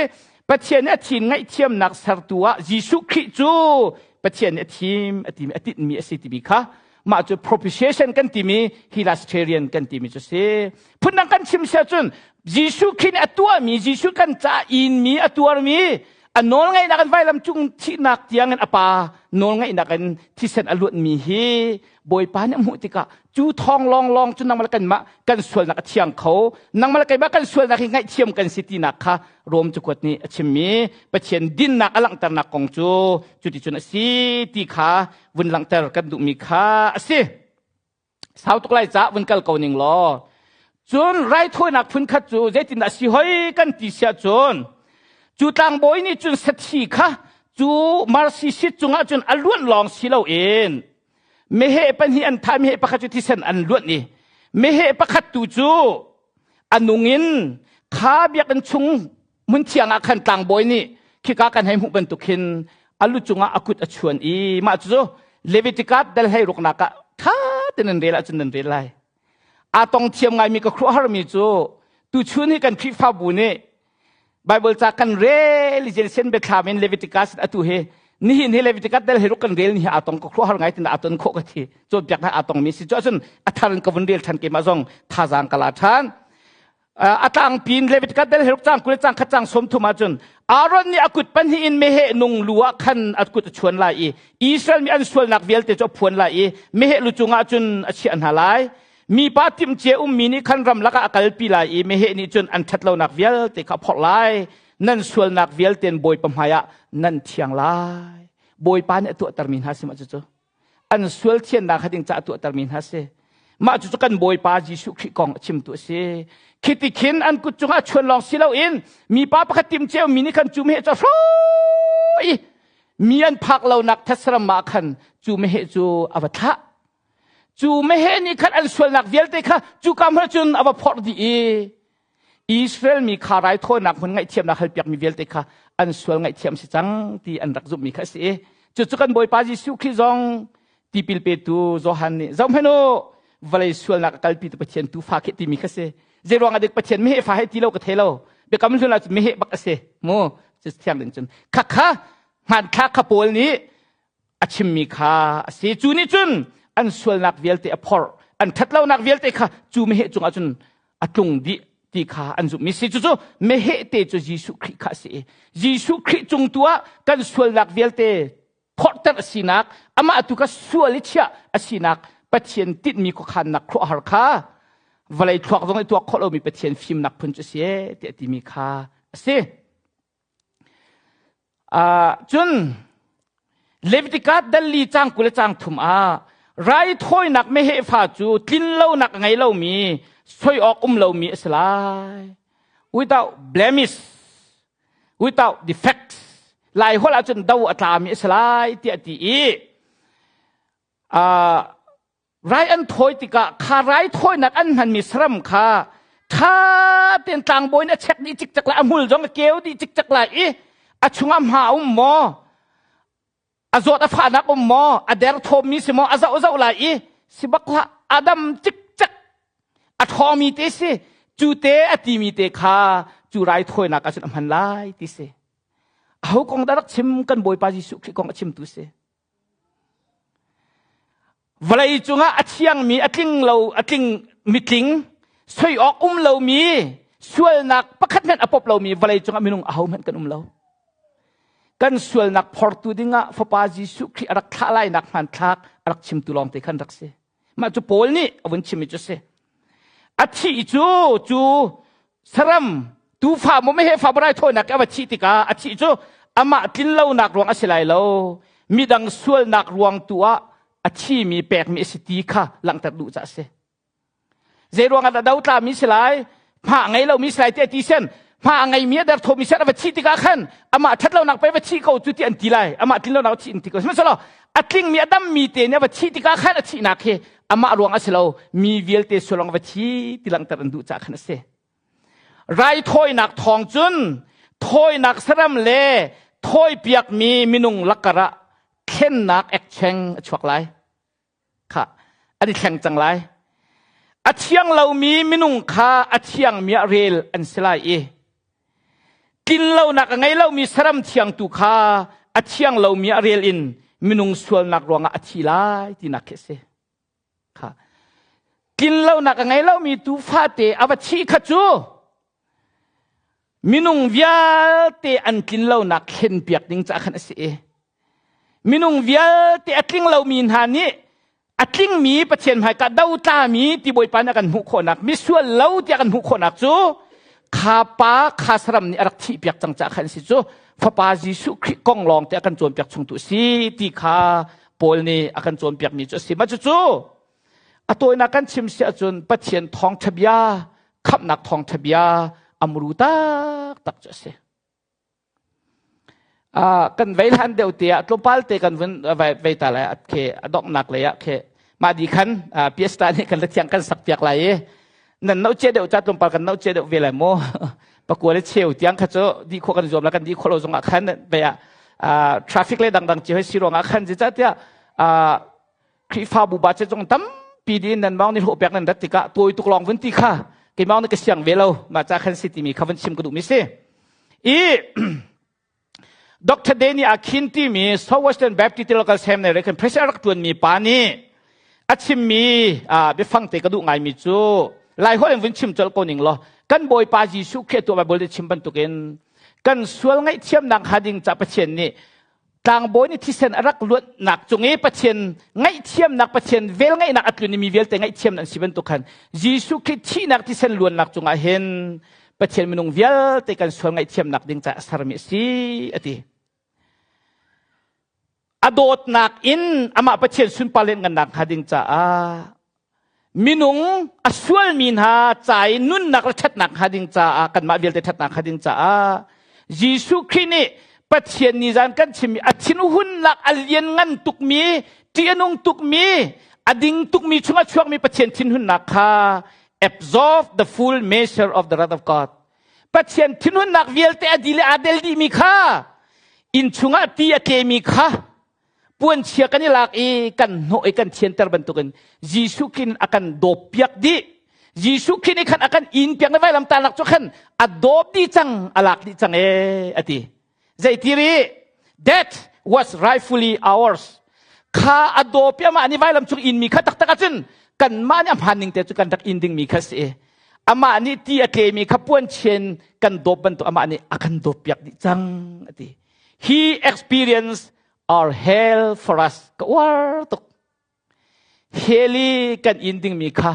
Pathian nih a thin ngaihthiamnak sertu ah Jesuh Khrih cu Pathian nih a thim a timi a tinhmi a si timi kha mah cu propitiation kan timi hilasterian kan timi cu si. Phundang kan chim sia cun Jesuh Khrih nih a tuahmi Jesuh kan ca inmi a tuarmi a nawlngaihnak in vailam cung thihnak tiangin a pa nawlngaihnak in thisen a luanmi hi Bawipa nih a hmuh tikah cu thawng lawnglawng cu nangmah le kanmah kan sualnak a thiang kho nangmah le keimah kan sualnak hi ngaihthiam kan si tinak kha Rom cakuat nih a chimmi Pathian dinnak a langhternak kong cu cuticun a si ti kha vun langhter kan duhmi kha a si. Sau tuk lai ca vun kal ko ning law cun raithawinak phunkhat cu zeitindah si hoi kan ti siah cun cu tlangbawi nih cun sathi kha cu mercy seat cungah cun a luan lawng si loin meheh pahnih an thah meheh pakhat cu thisen an luanh i meheh pakhat tu cu a nung in kha biakinn chung hmun thiang ah khan tlangbawi nih khika kan hei hmuh bantuk hin a lu cungah a kut a chuan i mah cu Leviticus dal hlei ruknak ah ṭha tein nan rel ahcun nan rel lai. Aa tong thiam ngaimi ka khuaruahharmi cu tuchun hi kan Khrihfabu nih Bible ca kan rel i Jerusalem biathlam in Leviticus atu hi nihin hi Leviticus dal hlei ruk kan rel ni hi aa tong ka khuaruahhar ngai tin aa ton khawh ka thi cawnpiak hna aa tongmi si cu ahcun a thar in ka vun rel ṭhan keimah zong thazaang ka la ṭhan. A tlangpi in Leviticus dal heruk cang 20 cang khat cang 30 ahcun Aaron nih a kut pahnih in meheh nung lu ah khan a kut a chuan lai i Israel mi an sualnak vialte cu a phuan lai i meheh lu cungah cun a chiah hna lai. Mipa timhcia ummi nih khan ramlak ah a kalpi lai i meheh nih cun an ṭhatlonak vialte kha a phorh lai. Nan sualnak vialte in Bawipa hmaiah nan thiang lai. Bawipa nih a tuahtermi hna si mah cucu. An sual thiannak kha ding caah tuahtermi hna si. Mah cucu kan Bawipa Jesuh Khrih kong a chimtu a si. Khiti khin an kut cungah chuan lawng si loin mipa pakhat tim cio mi nih khan cu meheh cu a hrawh i mi an phak lonak thesram ah khan cu meheh cu a va thlah. Cu meheh nih khan an sualnak vialte kha cu ka hmun cun a va phorh dih i Israel mi kha raithawinak hmun ngaihthiamnak halpiakmi vialte kha an sual ngaihthiam si cang ti an rak zumhmi kha a si i cucu kan Bawipa Jesuh Khrih zong tipil petu Johan nih zohhmanh u vawlei sualnak a kalpitu Pathian tuufa khi timi kha si zei ruang ah dik Pathian meheh fa he ti lo ka thei lo biakam hlun ah cun meheh bak a si mu cu thiang ding cun khakha hmanthlak kha Paul nih a chimmi kha a si cu nih cun an sualnak vialte a phorh an ṭhatlonak vialte kha cu meheh cungah cun a tlung dih ti kha an zumhmi si cucu meheh te cu Jesuh Khrih kha a si i Jesuh Khrih cung tu ah kan sualnak vialte phorhter a sinak amah tu kha sual i chiah a sinak Pathian tinhmi khuakhannak khuahar kha vawlei thluak zong i tuak khawh lomi Pathian fimnak phun cu a si e tiah timi kha a si. Cun Leviticus dal li cang 20 le cang 3 ah raithawinak meheh fa cu tlinlonak a ngei lomi soi awk um lomi a si lai. Without blemish, without defects. Lai holh ahcun do a tlami a si lai tiah a ti i Rai an thawi tikah kha raithawinak an hmanmi saram kha ṭha tein tlangbawi nih a check dih cikcek lai, a hmul zong a keu dih cikcek lai i a chungah hma a um maw, a zawt a fahnak um maw, a derthawmmi si maw, a zoh zoh lai i si bak hlah, a dam cikcek, a ṭhawngmi te si, cu te a timi te kha cu raithawinak ah cun a hman lai ti si. Aho kong dah rak chim kan Bawipa Jesuh Khrih kong a chimtu si. Vawlei cungah a thiangmi, a tling lo, a tling mitling, soi awk um lomi, sualnak pakhat hmanh a pop lomi vawlei cungah minung ahohmanh kan um lo. Kan sualnak phortu dingah Fapa Jesuh Khrih a rak thlah lainak hmanthlak a rak chimtu lawngte khan rak si. Mah cu Paul nih a vun chimmi cu si. A thih cu cu saram tuufa maw meheh fa rai thawinak a va thih tikah a thih cu amah tlinlonak ruang a si lai lo midang sualnak ruang tu ah a thimi pekmi a si ti kha langhter duh ca a si zei ruangah dah dotlami si lai hma a ngei lomi si lai ti a ti sen hma a ngeimi a derthawmi sen a va thih tikah khan amah ṭhatlonak pei va thih ko cu ti an ti lai amah tlinlonak thih an ti ko sihmanhsehlaw a tlingmi a dammi te nih a va thih tikah khan a thihnak hi amah ruang a si lo mi vialte sual a va thi ti langhter an duh caah khan a si raithawinak thawng cun thawinak saram le thawipiakmi minung lakar ah thlennak ekcheng a chuak lai kha an i thleng cang lai a thiang lomi minung kha a thiangmi ah rel an si lai i tlinlonak a ngei lomi saram thiang tu kha a thiang lomi ah rel in minung sualnak ruangah a thi lai tinak khi a si kha tlinlonak a ngei lomi tu fate a va thih kha cu Minung vialte an tlinlonak thlenpiak ding caah khan a si i minung vialte a tling lomi hna nih a tlingmi Pathian hmaika dotlami ti Bawipa nih a kan hmuh khawhnak misual lo tiah kan hmuh khawhnak cu kha pa kha saram nih a rak thihpiak cang caah khan si cu Fapa Jesuh Khrih kong lawng te a kan cawnpiak chungtu a si ti kha Paul nih a kan cawnpiakmi cu a si. Mah cucu A tawinak kan chim si ahcun Pathian thawngṭha bia, khamhnak thawngṭha bia a muru taktak cu a si. Uh, kan vei hlan deuh te ah tlawmpal te kan vun vei ta lai khe a donghnak lei ah khe mah di khan piesta nih kan la thiang kan sak piak lai i nan no che deuh cha tlawmpal kan no che deuh ve lai mu pakua le cheu tiang kha cu di khawh kan zuam la kan di khawh lo zong ah khan ve ah traffic le dangdang ci hoi si ruang ah khan zeicahtiah Khrihfabu ba che zong tampi din nan mawng nih hlawh pek nan rat tikah tawi tuk lawng vun ti kha keimah nih ka siang ve lo mah ca khan si timi kha vun chim ka duh mi si i Dr. Danny Akin timi South Western Baptist Theological Seminary khan president rak tuan mi pa nih a chimmi biafang te ka duh ngaimi cu lai holh in vun chim colh ko ning law kan Bawipa Jesuh Khrih tu Bible nih chim bantukin kan sual ngaihthiamnak hnga ding ca Pathian nih tlangbawi nih thisen a rak luanhnak cung i Pathian ngaihthiamnak Pathian velngeihnak a tlun i mi vialte ngaihthiam an si bantuk khan Jesuh Khrih thihnak thisen luannak cungah hin Pathian minung vialte kan sual ngaihthiamnak ding caah a sermi a si a ti. A dawtnak in amah Pathian sunpar lianhngannak hnga ding caah minung a sualmi hna ca i nunnak le ṭhatnak hnga ding caah kanmah vialte ṭhatnak hnga ding caah Jesuh Khrih nih Pathian nizan kan chimmi a thinhunnak a lianngan tukmi ṭih a nung tukmi. A ding tukmi chungah chuakmi Pathian thinhunnak kha absorb the full measure of the wrath of God. Pathian thinhunnak vialte a di le aa del dihmi kha inn chungah ti a tlemi kha puanchia kan i lak i kan hnawh i kan thianter bantukin Jesuh khin a kan dawp piak dih. Jesuh khin i khan a kan in piak na vailam tanak cu khan a dawp dih cang a lak dih cang ee a ti. Zeitiri that was rightfully ours. Kha a dawp i amah nih vailam cung in mi kha taktak ahcun kanmah nih a hmaan ning te cu kan rak in dingmi kha si. Amah nih ti a tlemi kha puanchia kan dawp bantuk amah nih a kan dawp piak dih cang a ti. He experienced our hell for us. Ka uar tuk. Hell i kan in dingmi kha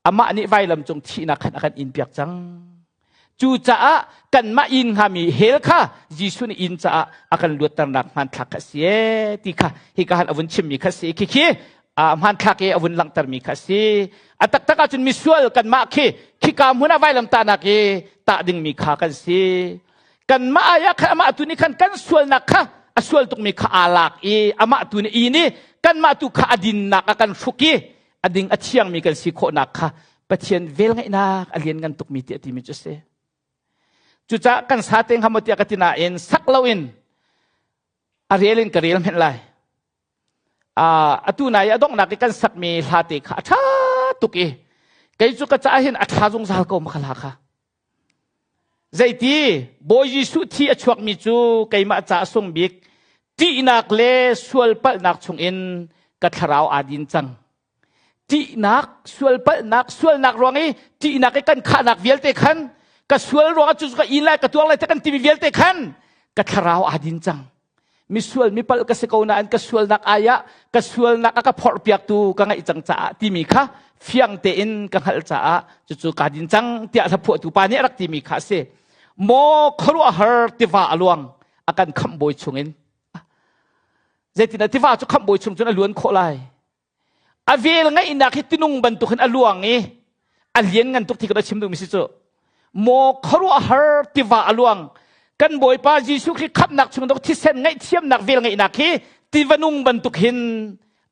amah nih vailam cung thihnak khan a kan in piak cang. Cucaah kanmah in hngami hell kha Jesuh nih in caah a kan luatternak hmanthlak kha si ee ti kha hika han a vun chimmi kha si khi khi hmanthlak i a vun langhtermi kha si. A taktak ahcun misual kanmah khi khika hmun ah vailam tahnak i tah dingmi kha kan si. Kanmah ai ah khan amah tu nih khan kan sualnak kha a sual tukmi kha aa lak i amah tu nih i nih kanmah tu kha a dinnak a kan hruk i a ding a thiangmi kan si khawhnak kha Pathian velngeihnak a lian ngan tukmi ti a timi cu a si. Cucaah kan sa te hnga maw tiah ka ti nain sak loin a rel in ka rel hmenh lai. Atu nai a donghnak i kan sakmi hla te kha a ṭha tuk i kei cu ka caah hin a ṭha zungzal ko ma kha hla kha. Zeiti Bawi Jesuh thi a chuakmi cu keimah ca sung bik ṭihnak le sualpalhnak chungin ka thlarau aa din cang. Ṭihnak, sualpalhnak, sualnak ruang i ṭihnak i kan khahnak vialte khan ka sual ruangah cu ka in lai ka tuar lai te kan timi vialte khan ka thlarau aa din cang. Misual mipalh ka si ko nain ka sualnak ai ah ka sualnak a ka phorhpiaktu ka ngeih cang caah timi kha fiang tein ka hngalh caah cucu kaa din cang tiah hlaphuahtu pa nih a rak timi kha a si. Maw khuaruahhar tiva a luang a kan khamhbawi chungin. Zeitindah tiva cu khamhbawi chung cun a luan khawh lai? A vel ngeihnak hi tinung bantuk hin a luang i a lian ngan tuk ti ka chim duhmi si cu. Maw khuaruahhar tiva a luang. Kan Bawipa Jesuh Khrih khamhnak chung dok thisen ngaihthiamnak vel ngeihnak hi tiva nung bantuk hin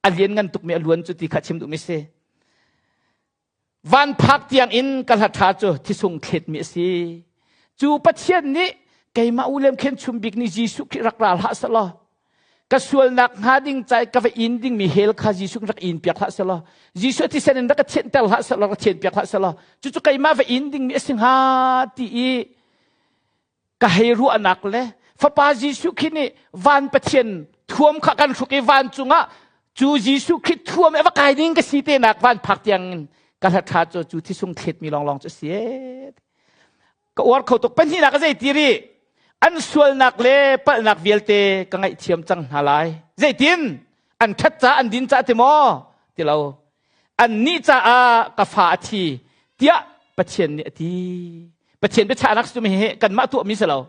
a lian ngan tukmi a luan cu ti kha chim duhmi si. Van phak tiang in ka hla ṭha cu thisung thletmi a si. Cu Pathian nih keimah William Khen Chum Bik nih Jesuh Khrih rak ral hlah selaw ka sualnak hnga ding cai ka va in dingmi hell kha Jesuh rak in piak hlah selaw Jesuh thisen in rak ka thianter hlah selaw rak thian piak hlah selaw cucu keimah va in dingmi a si hnga ti i ka hei ruahnak le fapa Jesuh Khrih nih van Pathian thuam kha kan hruk i van cungah cu Jesuh Khrih thuam i va kai ding ka si te nak van phak tiang in ka hla ṭha cu cu thisung thletmi lawnglawng cu a si ka uar kho tuk pahnihnak a zei ti rih an sualnak le palhnak vialte ka ngaihthiam cang hna lai zeitin an ṭhat ca an din ca ti maw ti lo annih caah ka fa a thi tiah Pathian nih a ti Pathian biachahnak si hi kanmah tuahmi si lo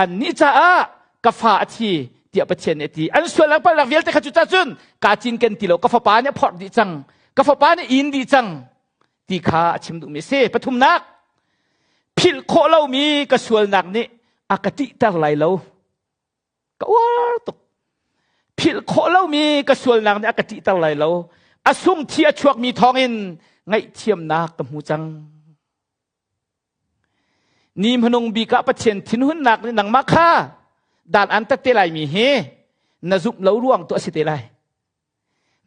annih caah ka fa a thi tiah Pathian nih a ti an sualnak palhnak vialte kha cu ca cun kaa cinken ti lo ka fapa nih a phorh dih cang ka fapa nih in dih cang ti kha a chim duhmi a si pathumnak philh khawh lomi ka sualnak nih a ka ṭihter lai lo ka uar tuk philh khawh lomi ka sualnak nih a ka ṭihter lai lo a sung thi a chuakmi thawngin ngaihthiamnak ka hmu cang ni hmanung bik ah Pathian thinhunnak nih nangmah kha dan an tat te laimi hi na zumh lo ruang tu a si te lai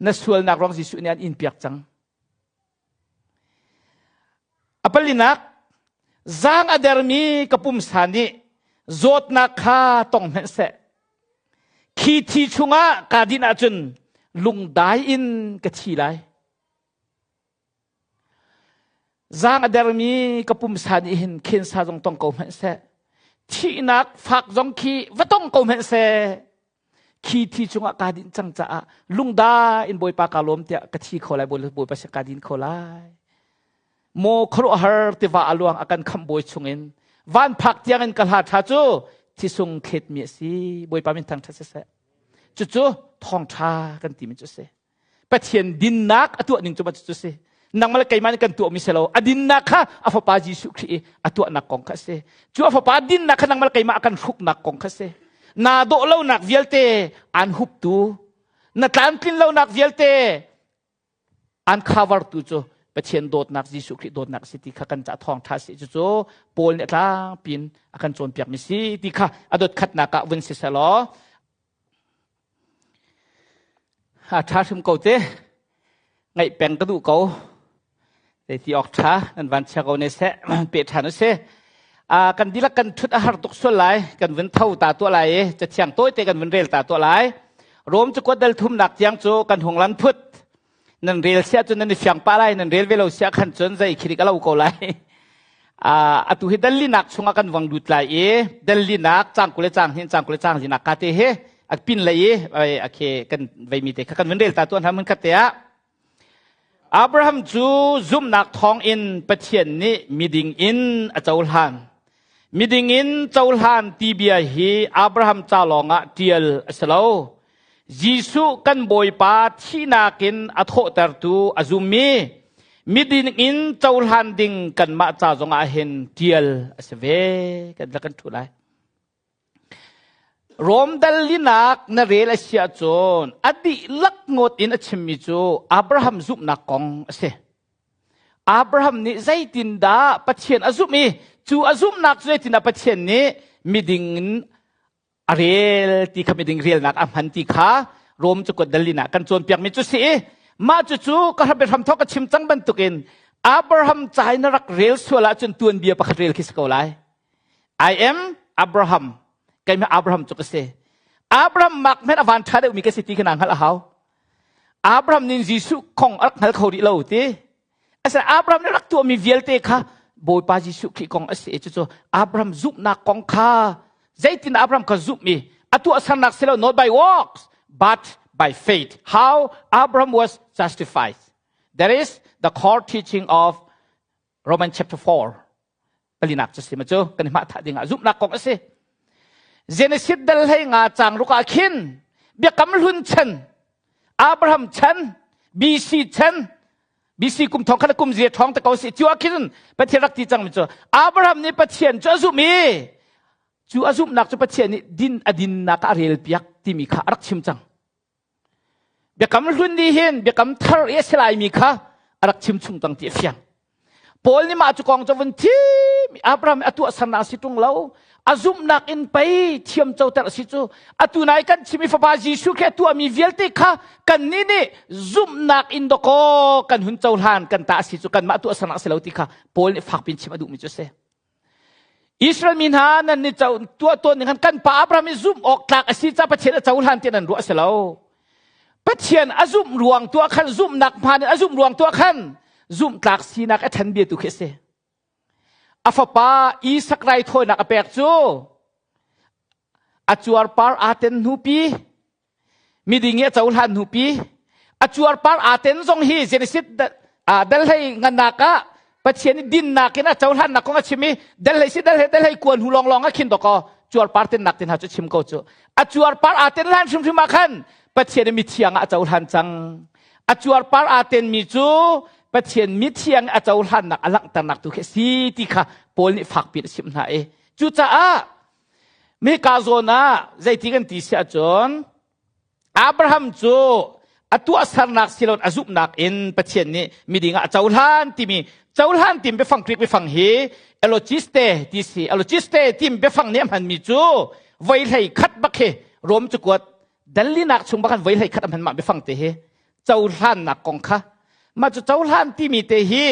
na sualnak ruang Jesuh nih an in piak cang A palinak, zaang a dermi ka pumsa nih zawtnak kha tong hmanh seh. Khi thi chungah kaa dinh ahcun lungdai in ka thi lai. Zaang a dermi ka pumsa nih hin khensa zong tong ko hmanh seh. Thihnak fak zong khi va tong ko hmanh seh. Khi thi chungah kaa dinh cang caah lungda in Bawipa kaa lawm tiah ka thi kho lai Bawipa sin kaa din kho lai. Maw khuaruahhar tiva a luang a kan khamh bawi chungin van phak tiangin ka hla ṭha cu thisung thletmi a si Bawipa min thangṭhat siseh. Cucu thawngṭha kan timi cu a si. Pathian dinnak a tuah ning cu cu si. Nangmah le keimah nih kan tuahmi si lo. A dinnak kha a fapa Jesuh Khrih i a tuahnak kong kha a si. Cu a fapa dinnak kha nangmah le keimah a kan hruknak kong kha a si. Naa dawh lonak vialte aan huptu, na tlamtlin lonak vialte. An cover tu cu Pathian dawtnak Jesuh Khrih dawtnak si ti kha kan ca thawng ṭha si cucu Paul nih a tlangpin a kan cawnpiak mi si ti kha a dot khatnak ah vun si selaw a ṭha hrim ko te ngaih peng ka duh ko Zeiti awk ṭha nan van chia ko ne seh pe ṭhan u si. Kan dihlak kan ṭhut a har tuk sual lai kan vun tho ta tuah lai i cathiang tawite kan vun rel ta tuah lai. Rom cu kuat dal thumnak tiang cu kan hung lan phut. Nan rel sia cun nan i fiang pah lai nan rel ve lo sia khan cun zei khirik a lo ko lai. Atu hi dallinak chungah kan vang lut lai i dallinak cang kule cang hin cang kule cang linak ka te hi a pin lei i a khe kan veimi te kha kan vun rel ta tuah hna mun khat te ah Abraham cu zumhnak thawngin Pathian nih miding in a cohlan. Miding in cohlan ti bia hi Abraham ca lawngah ṭial a si lo. Jesuh kan Bawipa thihnak in a thawhtertu a zummi miding in cohlan ding kanmah ca zongah hin ṭial a si ve. Kan kan ṭhu lai. Rom dal linak na rel a si ahcun a dihlak ngawt in a chimmi cu Abraham zumhnak kong a si. Abraham nih zeitindah Pathian a zumh i cu a zumhnak cu zeitindah Pathian nih miding in a rel ti kha miding relnak a hman ti kha Rom cu kuat dal linak kan cawnpiakmi cu si i mah cucu ka hram thawk ka chim cang bantukin Abraham ca in na rak rel sual ahcun tuanbia pakhat rel khi si ko lai. I am Abraham. Keimah Abraham cu ka si. Abraham mak hmanh a van ṭha deuhmi ka si ti kha naa hngalh a hau. Abraham nih Jesuh kong a rak hngal kho rih lo ti. Asinain Abraham nih rak tuahmi vialte kha Bawipa Jesuh Khrih kong a si. Cucu Abraham zumhnak kong kha zeitin Abraham kha zumh i a tuahsernak si lo not by works but by faith. How Abraham was justified. That is the core teaching of Romans chapter 4. Palinak cu si ma cu kan i hmah ding ah zumhnak kong a si. Genesis dal hlei nga cang ruk ah khin biakam hlun chan Abraham chan BC chan BC kum thong khat kum zia thong te ko si cu ah khin Pathian rak ti cang mi cu Abraham nih Pathian cu a zumh i cu a zumhnak cu Pathian nih din a dinnak a rel piak timi kha a rak chim cang. Biakam hlun nih hin biakam thar i a si laimi kha a rak chim chung cang ti a fiang. Paul nih mah cu kong cu vun thim Abraham a tuahsernak a si ṭung lo. A zumhnak in pei thiam coter a si cu. Atu nai kan chim i fapa Jesuh khi a tuahmi vialte kha kannih nih zumhnak in dawkaw kan hun cohlan kan ta a si cu kanmah tuahsernak a si lo ti kha Paul nih fakpi in chim a duhmi cu a si. Israel mi hna nan ni tuah tawn ning khan kan pa Abraham i zumh awk tlak a si ca Pathian a cohlan ti nan ruah a si lo. Pathian a zumh ruang tuah khan zumhnak hmaan in a zumh ruang tuah khan zumh tlak sinak a ṭhen bia tu khi a si. A fapa Isak raithawinak a pek cu a cuarpar aa ten hnupi miding i a cohlan hnupi a cuarpar aa ten zong hi Genesis dal hlei ngannak ah Pathian i dinnak in a cohlannak kong a chim i dal hlei si dal hlei dal hlei kuan hu lawnglawng a khin dawkaw cuarpar tennak te hna cu chim ko cu a cuarpar aa ten hlan hrimhrim ah khan Pathian i mithiang ah a cohlan cang a cuarpar aa tenmi cu Pathian mithiang a cohlannak a langhternak tu khi a si ti kha Paul nih fakpi in a chimh hna i cucaah Mika zawn ah zeiti kan ti si ahcun Abraham cu a tuahsernak siloin a zumhnak in Pathian nih miding ah a cohlan timi cohlan timi biafang Greek biafang hi elogiste ti si elogiste timi biafang nih a hmanmi cu voi hlei khat bak hi Rom cakuat dallinak chung bak khan voi hlei khat a hman mah biafang te hi cohlannak kong kha mah cu cohlan timi te hi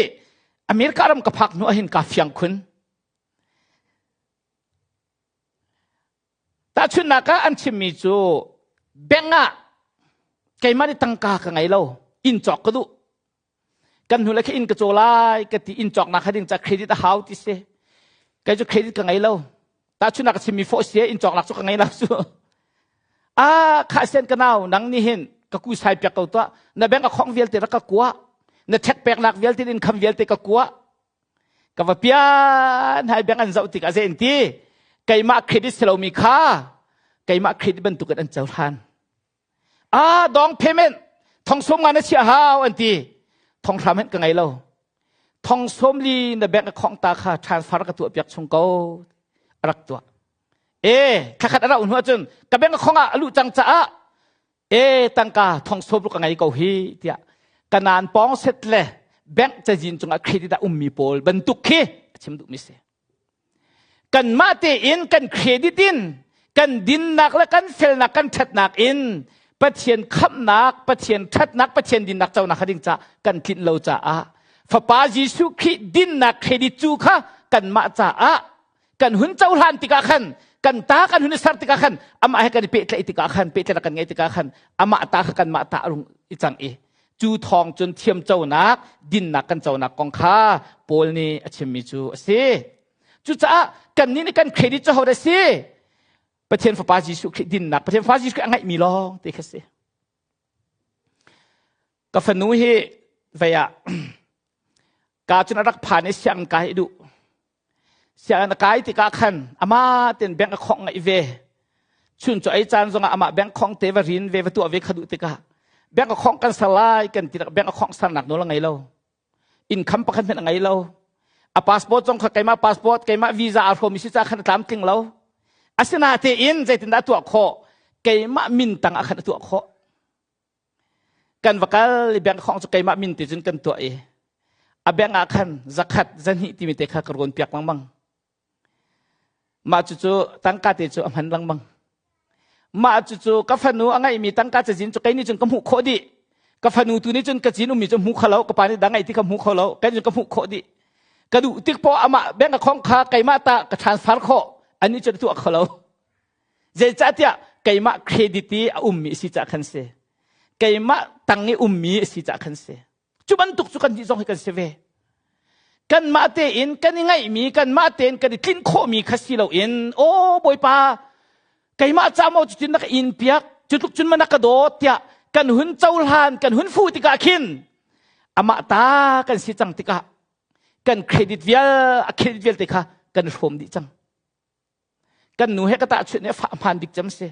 America ram ka phak hnu ahhin ka fiang khun Tahchunhnak ah an chimmi cu bank ah keimah nih tangka ka ngei lo, inn cawk ka duh. Kan hnu le kha inn ka caw lai ka ti inn cawknak kha ding ca credit a hau ti si. Kei cu credit ka ngei lo. Tahchunhnak ka chimmi fawh si inn cawknak cu ka ngei lo cu. Ah kha sen ka nau nang nih hin ka ku sai piak ko tuah. Na bank a khong vialte rak ka kua. Na check peknak vialte income vialte ka kua. Ka va pian hai beng an zoh tikah zei an ti keimah credit si lomi kha keimah credit bantukin an cohlan. Ah dong payment thong sawm nga na chiah hau an ti. Thong hram hen ka ngei lo. Thong sawm li na bank a khong ta kha transfer ka tuah piak chung ko a rak tuah. E thlakhat a rauh hnu ahcun ka bank a khong ah a luh cang caah e tangka thong sawm ruk ka ngei ko hi tiah. Kanaan pawng set le bank cazin cungah credit a ummi pawl bantuk khi a chim duhmi si. Kanmah tein kan credit in kan dinnak le kan felnak kan ṭhatnak in Pathian khamhnak, Pathian ṭhatnak, Pathian dinnak conak kha ding ca kan tlinh lo caah Fapa Jesuh Khrih dinnak credit cu kha kanmah caah kan hun cohlan tikah khan kan ta kan hun i ser tikah khan amah he kan i pehtlaih tikah khan pehtlaihnak kan ngeih tikah khan amah ta kha kanmah ta a rung i cang i cu thawng cun thiamconak dinnak kan conak kong kha Paul nih a chimmi cu a si. Cucaah kannih nih kan credit cu hodah a si? Pathian Fapa Jesuh Khrih dinnak, Pathian Fapa Jesuh Khrih a ngeihmi lawng te kha si. Ka fanu hi vei ah ka cun a rak phan i sianginn kai i duh. Sianginn a kai tikah khan amah ten bank a khongh ngaih ve. Chun cu ei caan zongah amah bank khong te va rin ve va tuah ve kha duh tikah bank a khongh kan ser lai kan ti bank a khongh sernak nawl a ngei lo. Income pakhat hmanh a ngei lo. A passport zong kha keimah passport keimah visa aa hrawmi si ca khan a tlamtling lo. Asinatein zeitindah a tuah khawh? Keimah min tang ah khan a tuah khawh. Kan va kal i bank khong cu keimah min ti cun kan tuah i a bank ah khan zakhat zahnih timi te kha ka rawn piak lengmang. Mah cucu tangka te cu a hman lengmang. Mah cucu ka fanu a ngeihmi tangka cazin cu kei nih cun ka hmuh khawh dih. Ka fanu tu nih cun ka cin ummi cu hmu kho lo, ka pa nih dah ngeih ti kha hmu kho lo, kei cun ka hmuh khawh dih. Ka duh tik poah amah bank account kha keimah ta ka transfer khawh, anih cun a tuah kho lo. Zeicahtiah keimah credit i a ummi a si caah khan si. Keimah tang i ummi a si caah khan si. Cu bantuk cu kan nih zong hi kan si ve. Kanmah tein kan i ngaihmi, kanmah tein kan i tlinh khawhmi kha si loin, aw Bawipa, keimah ca maw cutin na ka in piak, cu tluk cun ma na ka dawt tiah kan hun cohlan, kan hun fuh tikah khin amah ta kan si cang tikah kan credit vial, a credit vialte kha kan hrawm dih cang. Kan nu he ka tahchunh i fah hmaan bik cem si.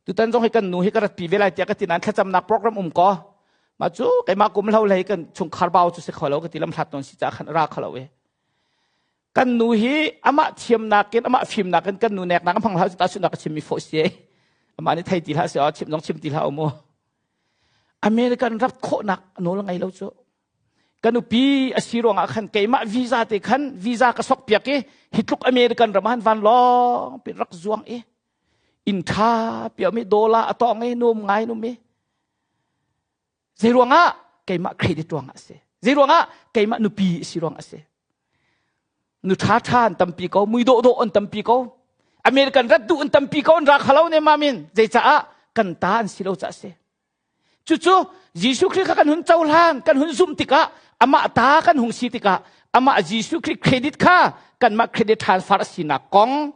Tutan zong hi kan nu hi ka ratpi ve lai tiah ka ti nain thlacamnak program um ko. Mah cu keimah kum hlo hlei kan chungkhar bau cu si kho lo ka ti lam hlat nawn si caah khan ra kho lo i. Kan nu hi amah thiamnak in amah fimnak in kan nu neknak a hmang hlah cu tahchunhnak ka chimmi fawh si. Amah nih thei ti hlah si aw chim zong chim ti hlah u mu. American rat khawhnak nawl ngei lo cu. Ka nupi a si ruangah khan keimah visa te khan visa ka sok piak i hi tluk American ram ah han van lawng pin rak zuang i inn ṭha piami dollar a tawng i nuam ngai num i zei ruangah keimah credit ruangah a si zei ruangah keimah nupi a si ruangah a si nu ṭha ṭha an tampi ko mui dawh dawh an tampi ko American rat duh an tampi ko an ra khalo ne mamin zeicaah kan ta an si lo caah a si Cucu Jesuh Khrih kha kan hun cohlan, kan hun zumh tikah amah ta kan hung si tikah amah Jesuh Khrih credit kha kanmah credit transfer a sinak kong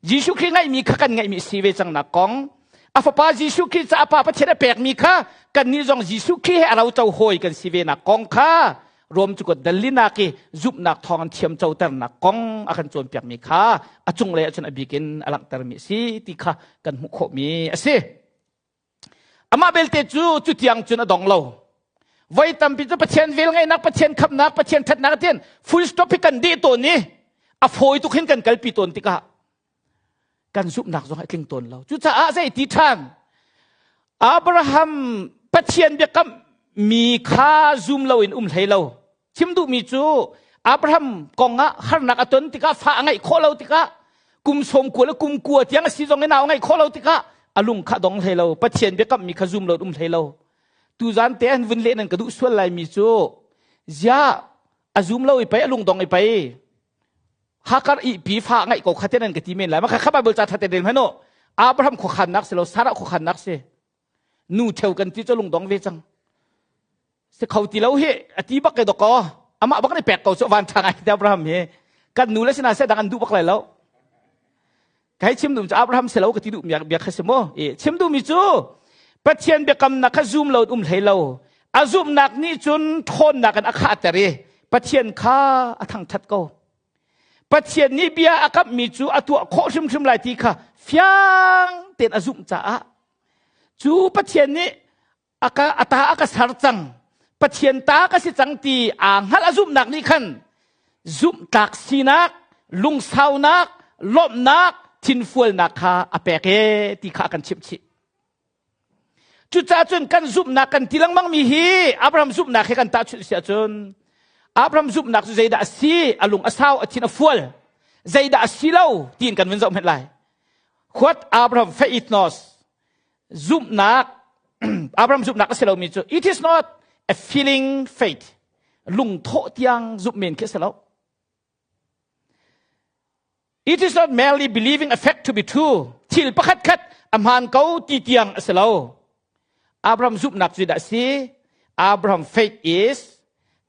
Jesuh Khrih ngeihmi kha kan ngeihmi si ve cangnak kong a fapa Jesuh Khrih ca a pa Pathian a pekmi kha kannih zong Jesuh Khrih he a roco hawi kan si ve nak kong kha Rom cu ka dalinak i zumhnak thawng in thiam coternak kong a kan cawnpiakmi kha a cunglei ahcun a bik in a langhtermi a si ti kha kan hmuh khawhmi a si. Amah belte cu cutiang cun a dong lo. Voi tampi cu Pathian velngeihnak, Pathian khamnak, Pathian ṭhatnak tian full stop hi kan deh tawn i a fawi tuk hin kan kalpi tawn tikah kan zumhnak zong a tling tawn lo. Cucaah zei ti ṭhan? Abraham Pathian biakam mi kha zum loin um hlei lo. Chim duhmi cu Abraham kong ah harnak a ton tikah fa a ngeih khawh lo tikah kum sawm kua le kum kua tiang a si zong in nau a ngeih khawh lo tikah a lung kha dong hlei lo Pathian biakammi kha zum lo um hlei lo tuzan te an vun leh nan ka duh sual lai mi cu zia a zum lo i pei a lung dong i pei hakar i pi fa ngeih ko kha te nan ka ti men lai ma kha kha Bible ca thate del hmano Abraham khuakhannak si lo Sarah khuakhannak si nu theu kan ti cu lungdong ve cang si kho ti lo hi a ti bak ke doko amah bak nih pek ko cu van tha ngai te Abraham hi kan nu le sina se dang an duh bak lai lo kai chim dum cu Abraham se lo ka ti duh miak biak kha si mo e chim duh mi cu Pathian biakamnak kha zum lo um hlei lo a zumhnak nih cun ṭhawnnak in a khahter i Pathian kha a thangṭhat ko Pathian nih bia a kamhmi cu a tuah khawh hrimhrim lai ti kha fiang tein a zumh caah cu Pathian nih a ka a ta a ka ser cang Pathian ta ka si cang ti aa hngalh a zumhnak nih khan zumhtlak sinak lungsaunak lawmhnak thinfualnak kha a pek e ti kha a kan chimh chih. Cucaah cun kan zumhnak kan ti lengmang mi hi Abraham zumhnak he kan tahchunh si ahcun Abraham zumhnak cu zeidah a si? A lung a sau, a thin a fual. Zeidah a si lo tiin kan vun zoh hmet lai. What Abraham faith knows zumhnak Abraham zumhnak a si lomi cu it is not a feeling faith lungthawh tiang zumh men khi a si lo. It is not merely believing a fact to be true. Thil pakhat khat a hmaan ko ti tiang a si lo. Abraham zumhnak cu dah si? Abraham faith is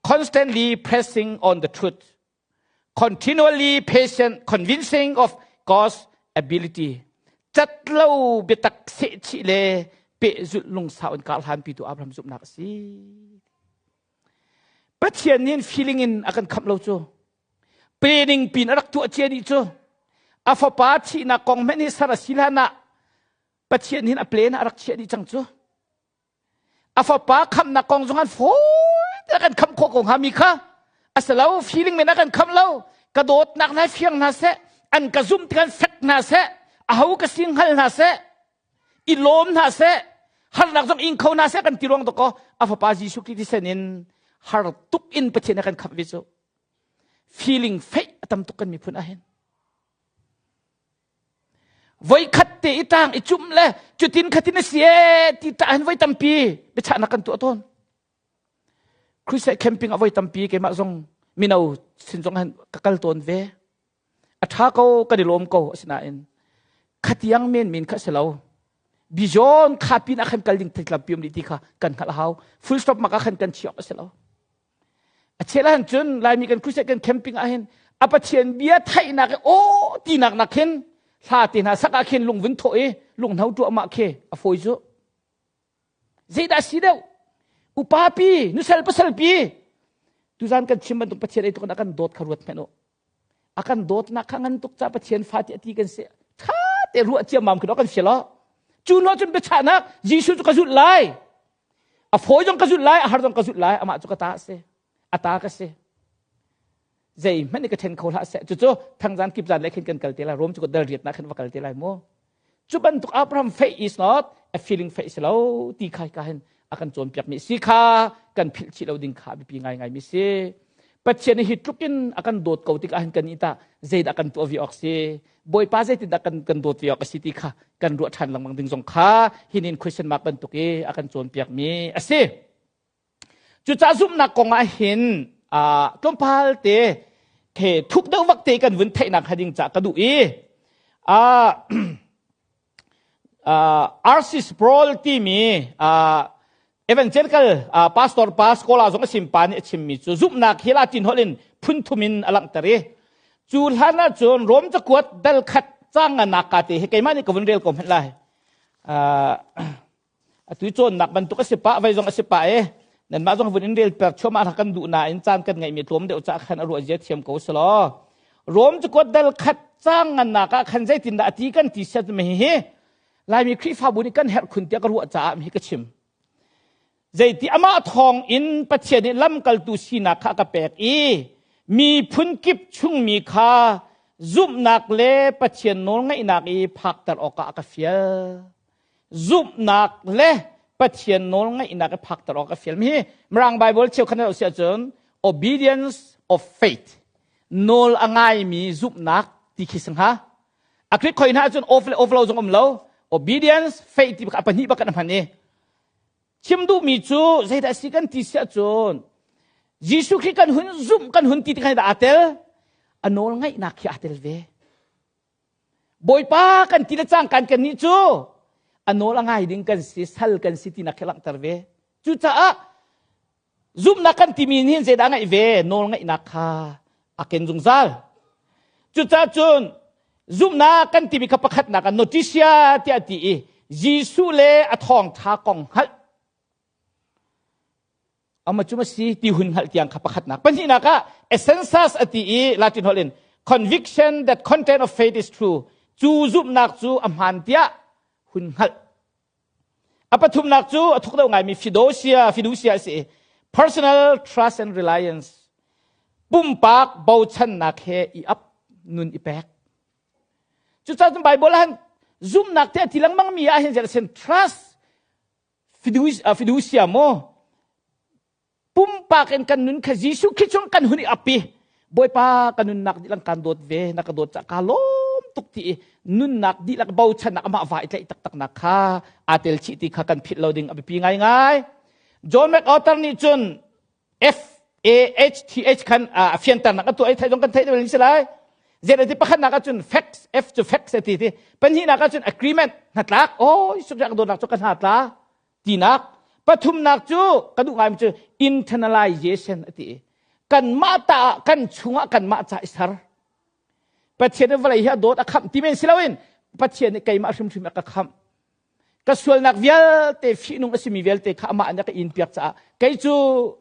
constantly pressing on the truth, continually patient, convincing of God's ability. Cat lo biatak sehchih le pehzulh lungsau in kar hlanpi tu Abraham zumhnak a si. Pathian nih feeling in a kan khamh lo cu. Planning pin a rak tuah cia dih cu. A fapa thihnak kong hmanh hi sar a si hlan ah Pathian hin a plan a rak chiah dih cang cu. A fapa khamhnak kong zong an fawi te kan khamh khawh ko hnga mi kha. A si lo, feeling men a kan khamh lo. Ka dawtnak hna fiang hna seh, an ka zumh tikhan fek hna seh, aho ka si hngal hna seh, i lawm hna seh harnak zong ing kho hna seh kan ti ruang dakaw a fapa Jesuh Khrih thisen in har tuk in Pathian a kan khamh ve cu feeling feih a tam tuk kan miphun ahhin voi khat te i tang i cumh le cutin khatin a si e ti ta hin voi tampi biachahnak kan tuah tawn Crusade camping a voi tampi keimah zong mino sin zong han ka kal tawn ve A ṭha ko, kan i lawm ko asinain khatiang menmen kha a si lo. Beyond kha pin ah khan kal ding thil um ti kha kan hngalh a hau. Full stop mak ah khan kan chiah awk a si lo. A chel ahhin cun Laimi kan crusade kan camping ah hin a Pathian bia theihnak i aw tinak nak khin hla te hna sak ah khin lungvun thawh i lunghno tuahmah khi a fawi cu. Zeidah si deuh? Upa pi, nusal pasal pi. Tuzan kan chim bantuk Pathian ei tuk in a kan dawt kha ruat hmenh u. A kan dawtnak kha ngan tuk ca Pathian fa ti a ti kan si. Tha te ruah ciammam khi kan si lo. Cu hnu cun biachahnak Jesuh cu ka zulh lai. A fawi zong ka zulh lai, a har zong ka zulh lai, amah cu ka ta a si. A ta ka si. Zei hmanh nih ka ṭhen kho hlah seh. Cucu thangzan kipzan le khin kan kal te lai. Rom cu ka dal riat nak khin va kal te lai mu. Cu bantuk Abraham faith is not a feeling faith si lo ti kha ka hin a kan cawnpiak mi si kha kan philh chih lo ding kha biapi ngaingai mi si. Pathian hi tluk in a kan dawt ko tikah hin kan nih tah zeidah kan tuah ve awk si Bawipa zeitindah kan kan dawt ve awk a si ti kha kan ruah ṭhan lengmang ding zong kha hinin question mark bantuk i a kan cawnpiak mi a si. Cucaah zumhnak kong ah hin tlawmpal te the thuk deuh vak te kan vun theihnak hnga ding ca ka duh i R.C. Sproul timi evangelical pastor pa scholar zong a sim pa nih a chimmi cu zumhnak hi Latin holh in phun thum in a langhter i cu hlan ah cun Rom cakuat dal khat cang nganak ka te hi keimah nih ka vun rel ko hmanh lai. Atu cawnnak bantuk a si pah, vai zong a si pah e. Nanmah zong vun in rel per chuahmah kan duh nain caan kan ngeihmi tlawm deuh cah khan a ruah zia thiam ko selaw. Rom cu kuat dal khat cang ngannak ah khan zeitindah a ti kan ti set mi hi Laimi Khrihfabu nih kan herh khun tiah ka ruah caah mi hi ka chim. Zeiti amah thawng in Pathian nih lamkaltu sinak kha a ka pek i miphun kip chungmi kha zumhnak le Pathian nawlngaihnak i phakter awkah a ka fial. Zumhnak le Pathian nawlngaihnak i phakter awk a fialmi hi Mirang Bible cheukhat na si ahcun obedience of faith nawl a ngaimi zumhnak ti khi si hnga. A Greek khoi hna ahcun of le of lo zong um lo obedience faith ti a pahnih bak kan hman i chim duhmi cu zeidah si kan ti si ahcun Jesuh Khrih kan hun zumh kan hun ti tikhan dah aa tel a nawl ngaihnak khi aa tel ve. Bawipa kan ti le cangkan kan nih cu a nawl a ngai ding kan si sal kan si tinak khi langhter ve. Cucaah zumhnak kan timi nih zeidah ngaih ve nawl ngaihnak kha a ken zungzal. Cucaah cun zumhnak kan timi kha pakhatnak ah notisia tiah ti i Jesuh le a thawngṭha kong hngalh Ama cu si ti hun hngalh tiang kha pakhatnak. Pahnihnak ah essensas a ti i Latin holh in conviction that content of faith is true. Cu zumhnak cu a hmaan tiah hun hngalh. A pathumnak cu a thuk deuh ngaimi fiducia, fiducia a si i personal trust and reliance. Pumpak bochannak he i ap nun i pek. Cucaah cun Bible ah zumhnak te a ti lengmang mi ah hin trust. Fiducia maw pumpak in kan nun kha Jesuh Khrih chung kan hun i ap i Bawipa ka nunnak dihlak kan dawt ve na ka dawt ca ka lawm tuk ti i nunnak dihlak bochannak amah va i tlaih taktaknak kha aa tel chih ti kha kan philh lo ding a biapi ngaingai. John MacArthur nih cun F A H T H khan a fianternak a tuah i theih zong kan theih deuh si lai. Zet ti pakhatnak ahcun facts F cu facts a ti ti pahnihnak ahcun agreement hnatlak oh Jesuh Khrih a ka dawtnak cu ka hna tla tinak pathumnak cu ka duh ngaimi cu internalization a ti i kanmah ta ah kan chungah kanmah ca i ser Pathian nih vawlei hi a dawt a khamh ti men si loin Pathian nih keimah hrimhrim a ka khamh ka sualnak vialte fihnung a simi vialte kha amah nih a ka in piak caah kei cu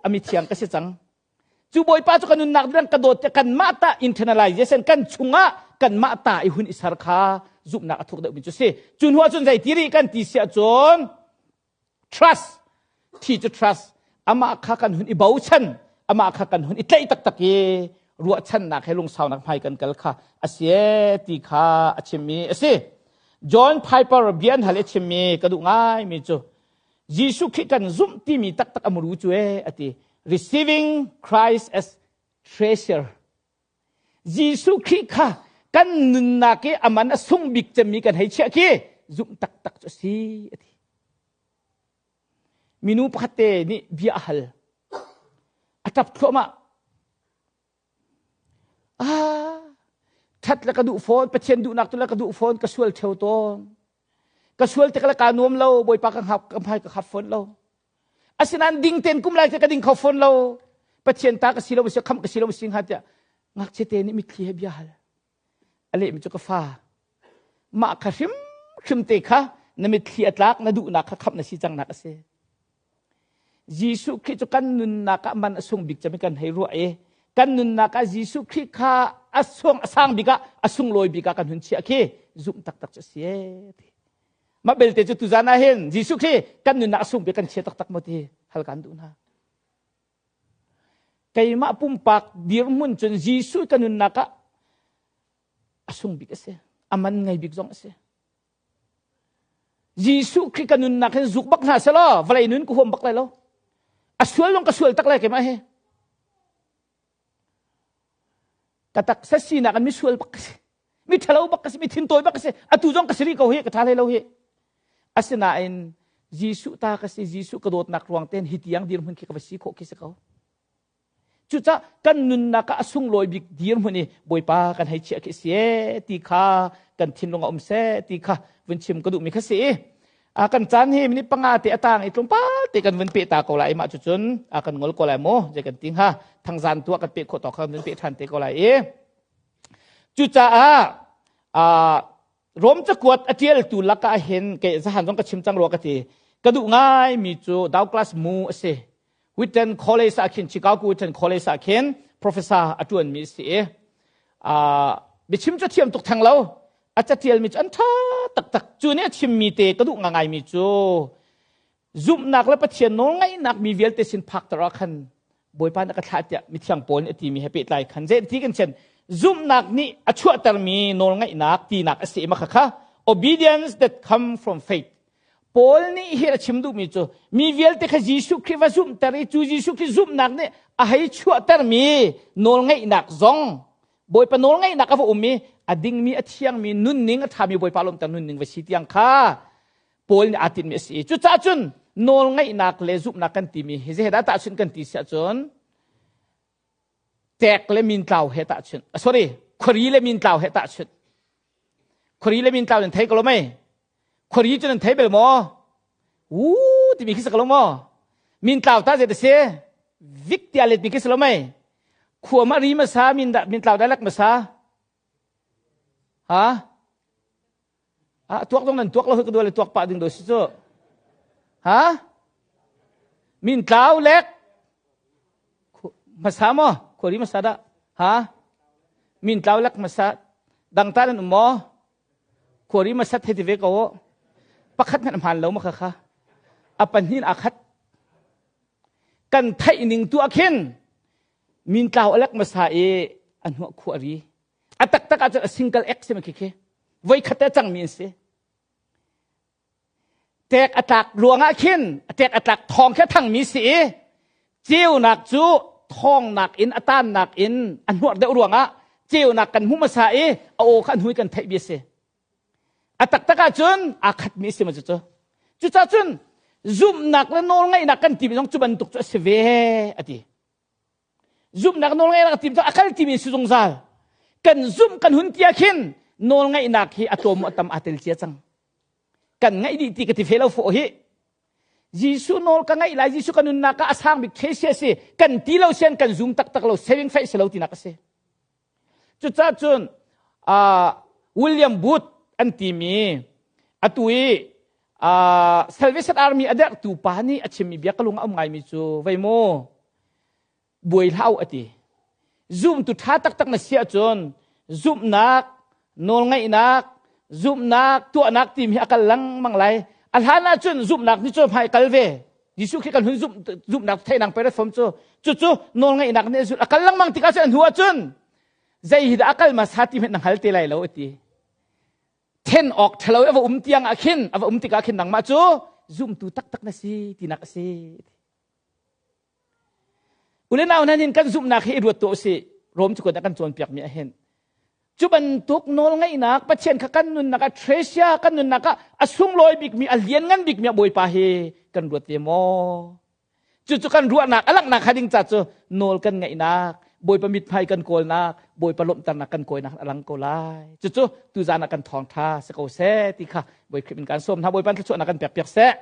a mithiang ka si cang Cu Bawipa cu ka nunnak dang ka dawt kanmah ta internalization kan chungah kanmah ta i hun i ser kha zumhnak a thuk deuhmi cu si. Cu hnu ahcun zei ti rih kan ti si ahcun trust thi cu trust amah kha kan hun i bochan amah kha kan hun i tlaih taktak i ruahchannak he lungsaunak hmai kan kal kha a si ti kha a chimmi a si. John Piper bia an hal i chimmi ka duh ngaimi cu Jesuh Khrih kan zumh timi taktak a muru cu ee a ti. Receiving Christ as treasure. Jesuh Khrih kha kan nunnak i a man a sung bik cemmi kan hei chiah khi zumh taktak cu a si a ti. Minu pakhat te nih bia a hal. A ṭap thluahmah. Ah, ṭhat le ka duh fawn, Pathian duhnak tu le ka duh fawn, ka sual ṭheo tawn. Ka sual tik le kaa nuam lo, Bawipa ka hngak, ka hmai ka khap fawn lo. Asinain ding tein kum lai te ka ding kho fawn lo. Pathian ta ka si lo si khamh ka si lo si hnga tiah ngakchia te nih mitthli he bia hal. A lehmi cu ka fa. Mah kha hrimhrim te kha na mitthli a tlak na duhnak kha khamh na si cangnak a si. Jesuh Khrih cu kan nunnak ah man a sung bik cem kan hei ruah i kan nunnak ah Jesuh Khrih kha a sung a sang bik ah a sunglawi bik ah kan hun chiah khi zumh taktak cu a si ee ti. Mah belte cu tuzan ah hin Jesuh Khrih kan nunnak a sung bik kan chia taktak maw ti hal kan duh hna. Keimah pumpak dirhmun cun Jesuh ka nunnak ah a sung bik a si. A man ngei bik zong a si. Jesuh Khrih ka nunnak hin zuk bak hna selaw vawlei nun ka huam bak lai lo. A sual zong ka sual tak lai keimah hi. Ka taksa sinak in mi sual bak ka si. Mi ṭhalo bak ka si, mi thintawi bak ka si. Atu zong ka si rih ko hi, ka ṭha hlei lo hi. Asinain Jesuh ta ka si, Jesuh ka dawtnak ruang ten hi tiang dirhmun khi ka va si khawh khi si ko. Cucah kan nunnak ah a sunglawi bik dirhmun i Bawipa kan hei chiah khi si ee ti kha kan thinlung a um seh ti kha vun chim ka duhmi kha si. A kan caan hi minute panga te a tang i tlawmpal te kan vun pe ta ko lai mah cucun a kan ngol ko lai mu zei kan ti hnga thangzan tuah kan pe khawh tawk kha kan vun pe ṭhan te ko lai i cucaah Rom cakuat a ṭialtu lakah hin kei zahan zong ka chim cang rua ka ti. Ka duh ngaimi cu Douglas Moo a si. Wheaton College ah khin Chicago Wheaton College ah khin professor a ṭuanmi a si i biachim cu thiam tuk theng lo. A caṭialmi cu an ṭha taktak. Cu nih a chimmi te ka duh ngaingaimi cu zumhnak le Pathian nawlngaihnak mi vialte sin phakter ah khan Bawipa nih ka thlah tiah mithiang Paul nih a timi he pehtlai khan zei ti kan chen zumhnak nih a chuahtermi nawlngaihnak tinak a si ma kha kha obedience that come from faith Paul nih hi a chim duhmi cu mi vialte kha Jesuh Khrih va zumhter i cu Jesuh Khrih zumhnak nih a hei chuahtermi nawlngaihnak zong Bawipa nawlngaihnak a va um i a dingmi a thiangmi nunning a ṭhami Bawipa lawmter nunning va si tiang kha Paul nih aa tinhmi a si i cucaah cun nawlngaihnak le zumhnak kan timi hi zeidah tahchunh kan ti si ahcun tek le mintlau he tahchunh sorry khuari le mintlau he tahchunh khuari le mintlau nan thei ko lo mei khuari cu nan thei bel maw u timi khi si ko lo maw mintlau ta zei si vik tia let mi khi si lo mei khua ma ri ma sa min mintlau dalak ma sa ha Ah, tuak dong nan tuak lo ka dual tuak pah ding do si cu. Ha? Min tlau lek hmasa maw? Khuari hmasa dah. Ha? Min tlau lek hmasa dang ta nan um maw? Khuari hmasa the ti ve ko. Pakhat hmanh hmaan lo ma kha kha. A pahnih a khat. Kan theih ning tu ah khin min tlau alek hmasa i a hnuah khuari. A taktak ahcun a single X si khi khi. Voi khat te cangmi an si. Tek a tlak ruangah khin a tek a tlak thawng kha thangmi si i ceunak cu thawngnak in a tannak in a hnuar deuh ruangah ceunak kan hmu hmasa i a aw kha an hui kan theih bia si. A taktak ahcun aa khatmi a si ma cucu. Cucaah cun zumhnak le nawlngaihnak kan timi zong cu bantuk cu a si ve a ti. Zumhnak nawlngaihnak tim cu a kal timi si zungzal. Kan zumh kan hun tia khin nawlngaihnak hi a tlawm a tam aa tel cia cang. Kan ngaih dih ti ka ti fe lo fawh hi. Jesuh nawl ka ngaih lai Jesuh ka nunnak ah a sang bik treasure si kan ti lo sian kan zum taktak lo saving faith si lo tinak a si. Cucaah cun uh, William Booth an timi atu i uh, Salvation Army a derhtu pa nih a chimmi bia ka lung a um ngaimi cu vei mu buai hlah u a ti. Zumtu ṭha taktak na si ahcun zumhnak, nawlngaihnak, zumhnak, tuahnak timi hi a kal lengmang lai. A hlan ahcun zumhnak nih cu hmai kal ve. Jesuh Khrih kan hun zumh zumhnak theihnak platform cu cucu nawlngaihnak nih a zulh a kal lengmang tikah cun a hnu ahcun zei hi dah a kal hmasa ti hmanh na hngal te lai lo a ti. Then awk ṭhalo a va um tiang ah khin a va um tikah khin nangmah cu zumtu taktak na si tinak a si. Ule nau nan hin kan zumhnak hi i ruat tuah usih. Rom cakuat ah kan cawnpiakmi ah hin cu bantuk nawlngaihnak Pathian kha kan nunnak ah treasure kan nunnak ah a sunglawi bikmi a lianngan bikmi a Bawipa hi kan ruat ve maw? Cucu kan ruahnak a langhnak kha ding ca cu nawl kan ngaihnak Bawipa mithmai kan kawlnak Bawipa lawmhternak kan kawinak a lang ko lai. Cucu tuzan ah kan thawngtha si ko seh ti kha Bawi Khrih min kan sawm hna Bawipa thluachuahnak kan pek piak seh.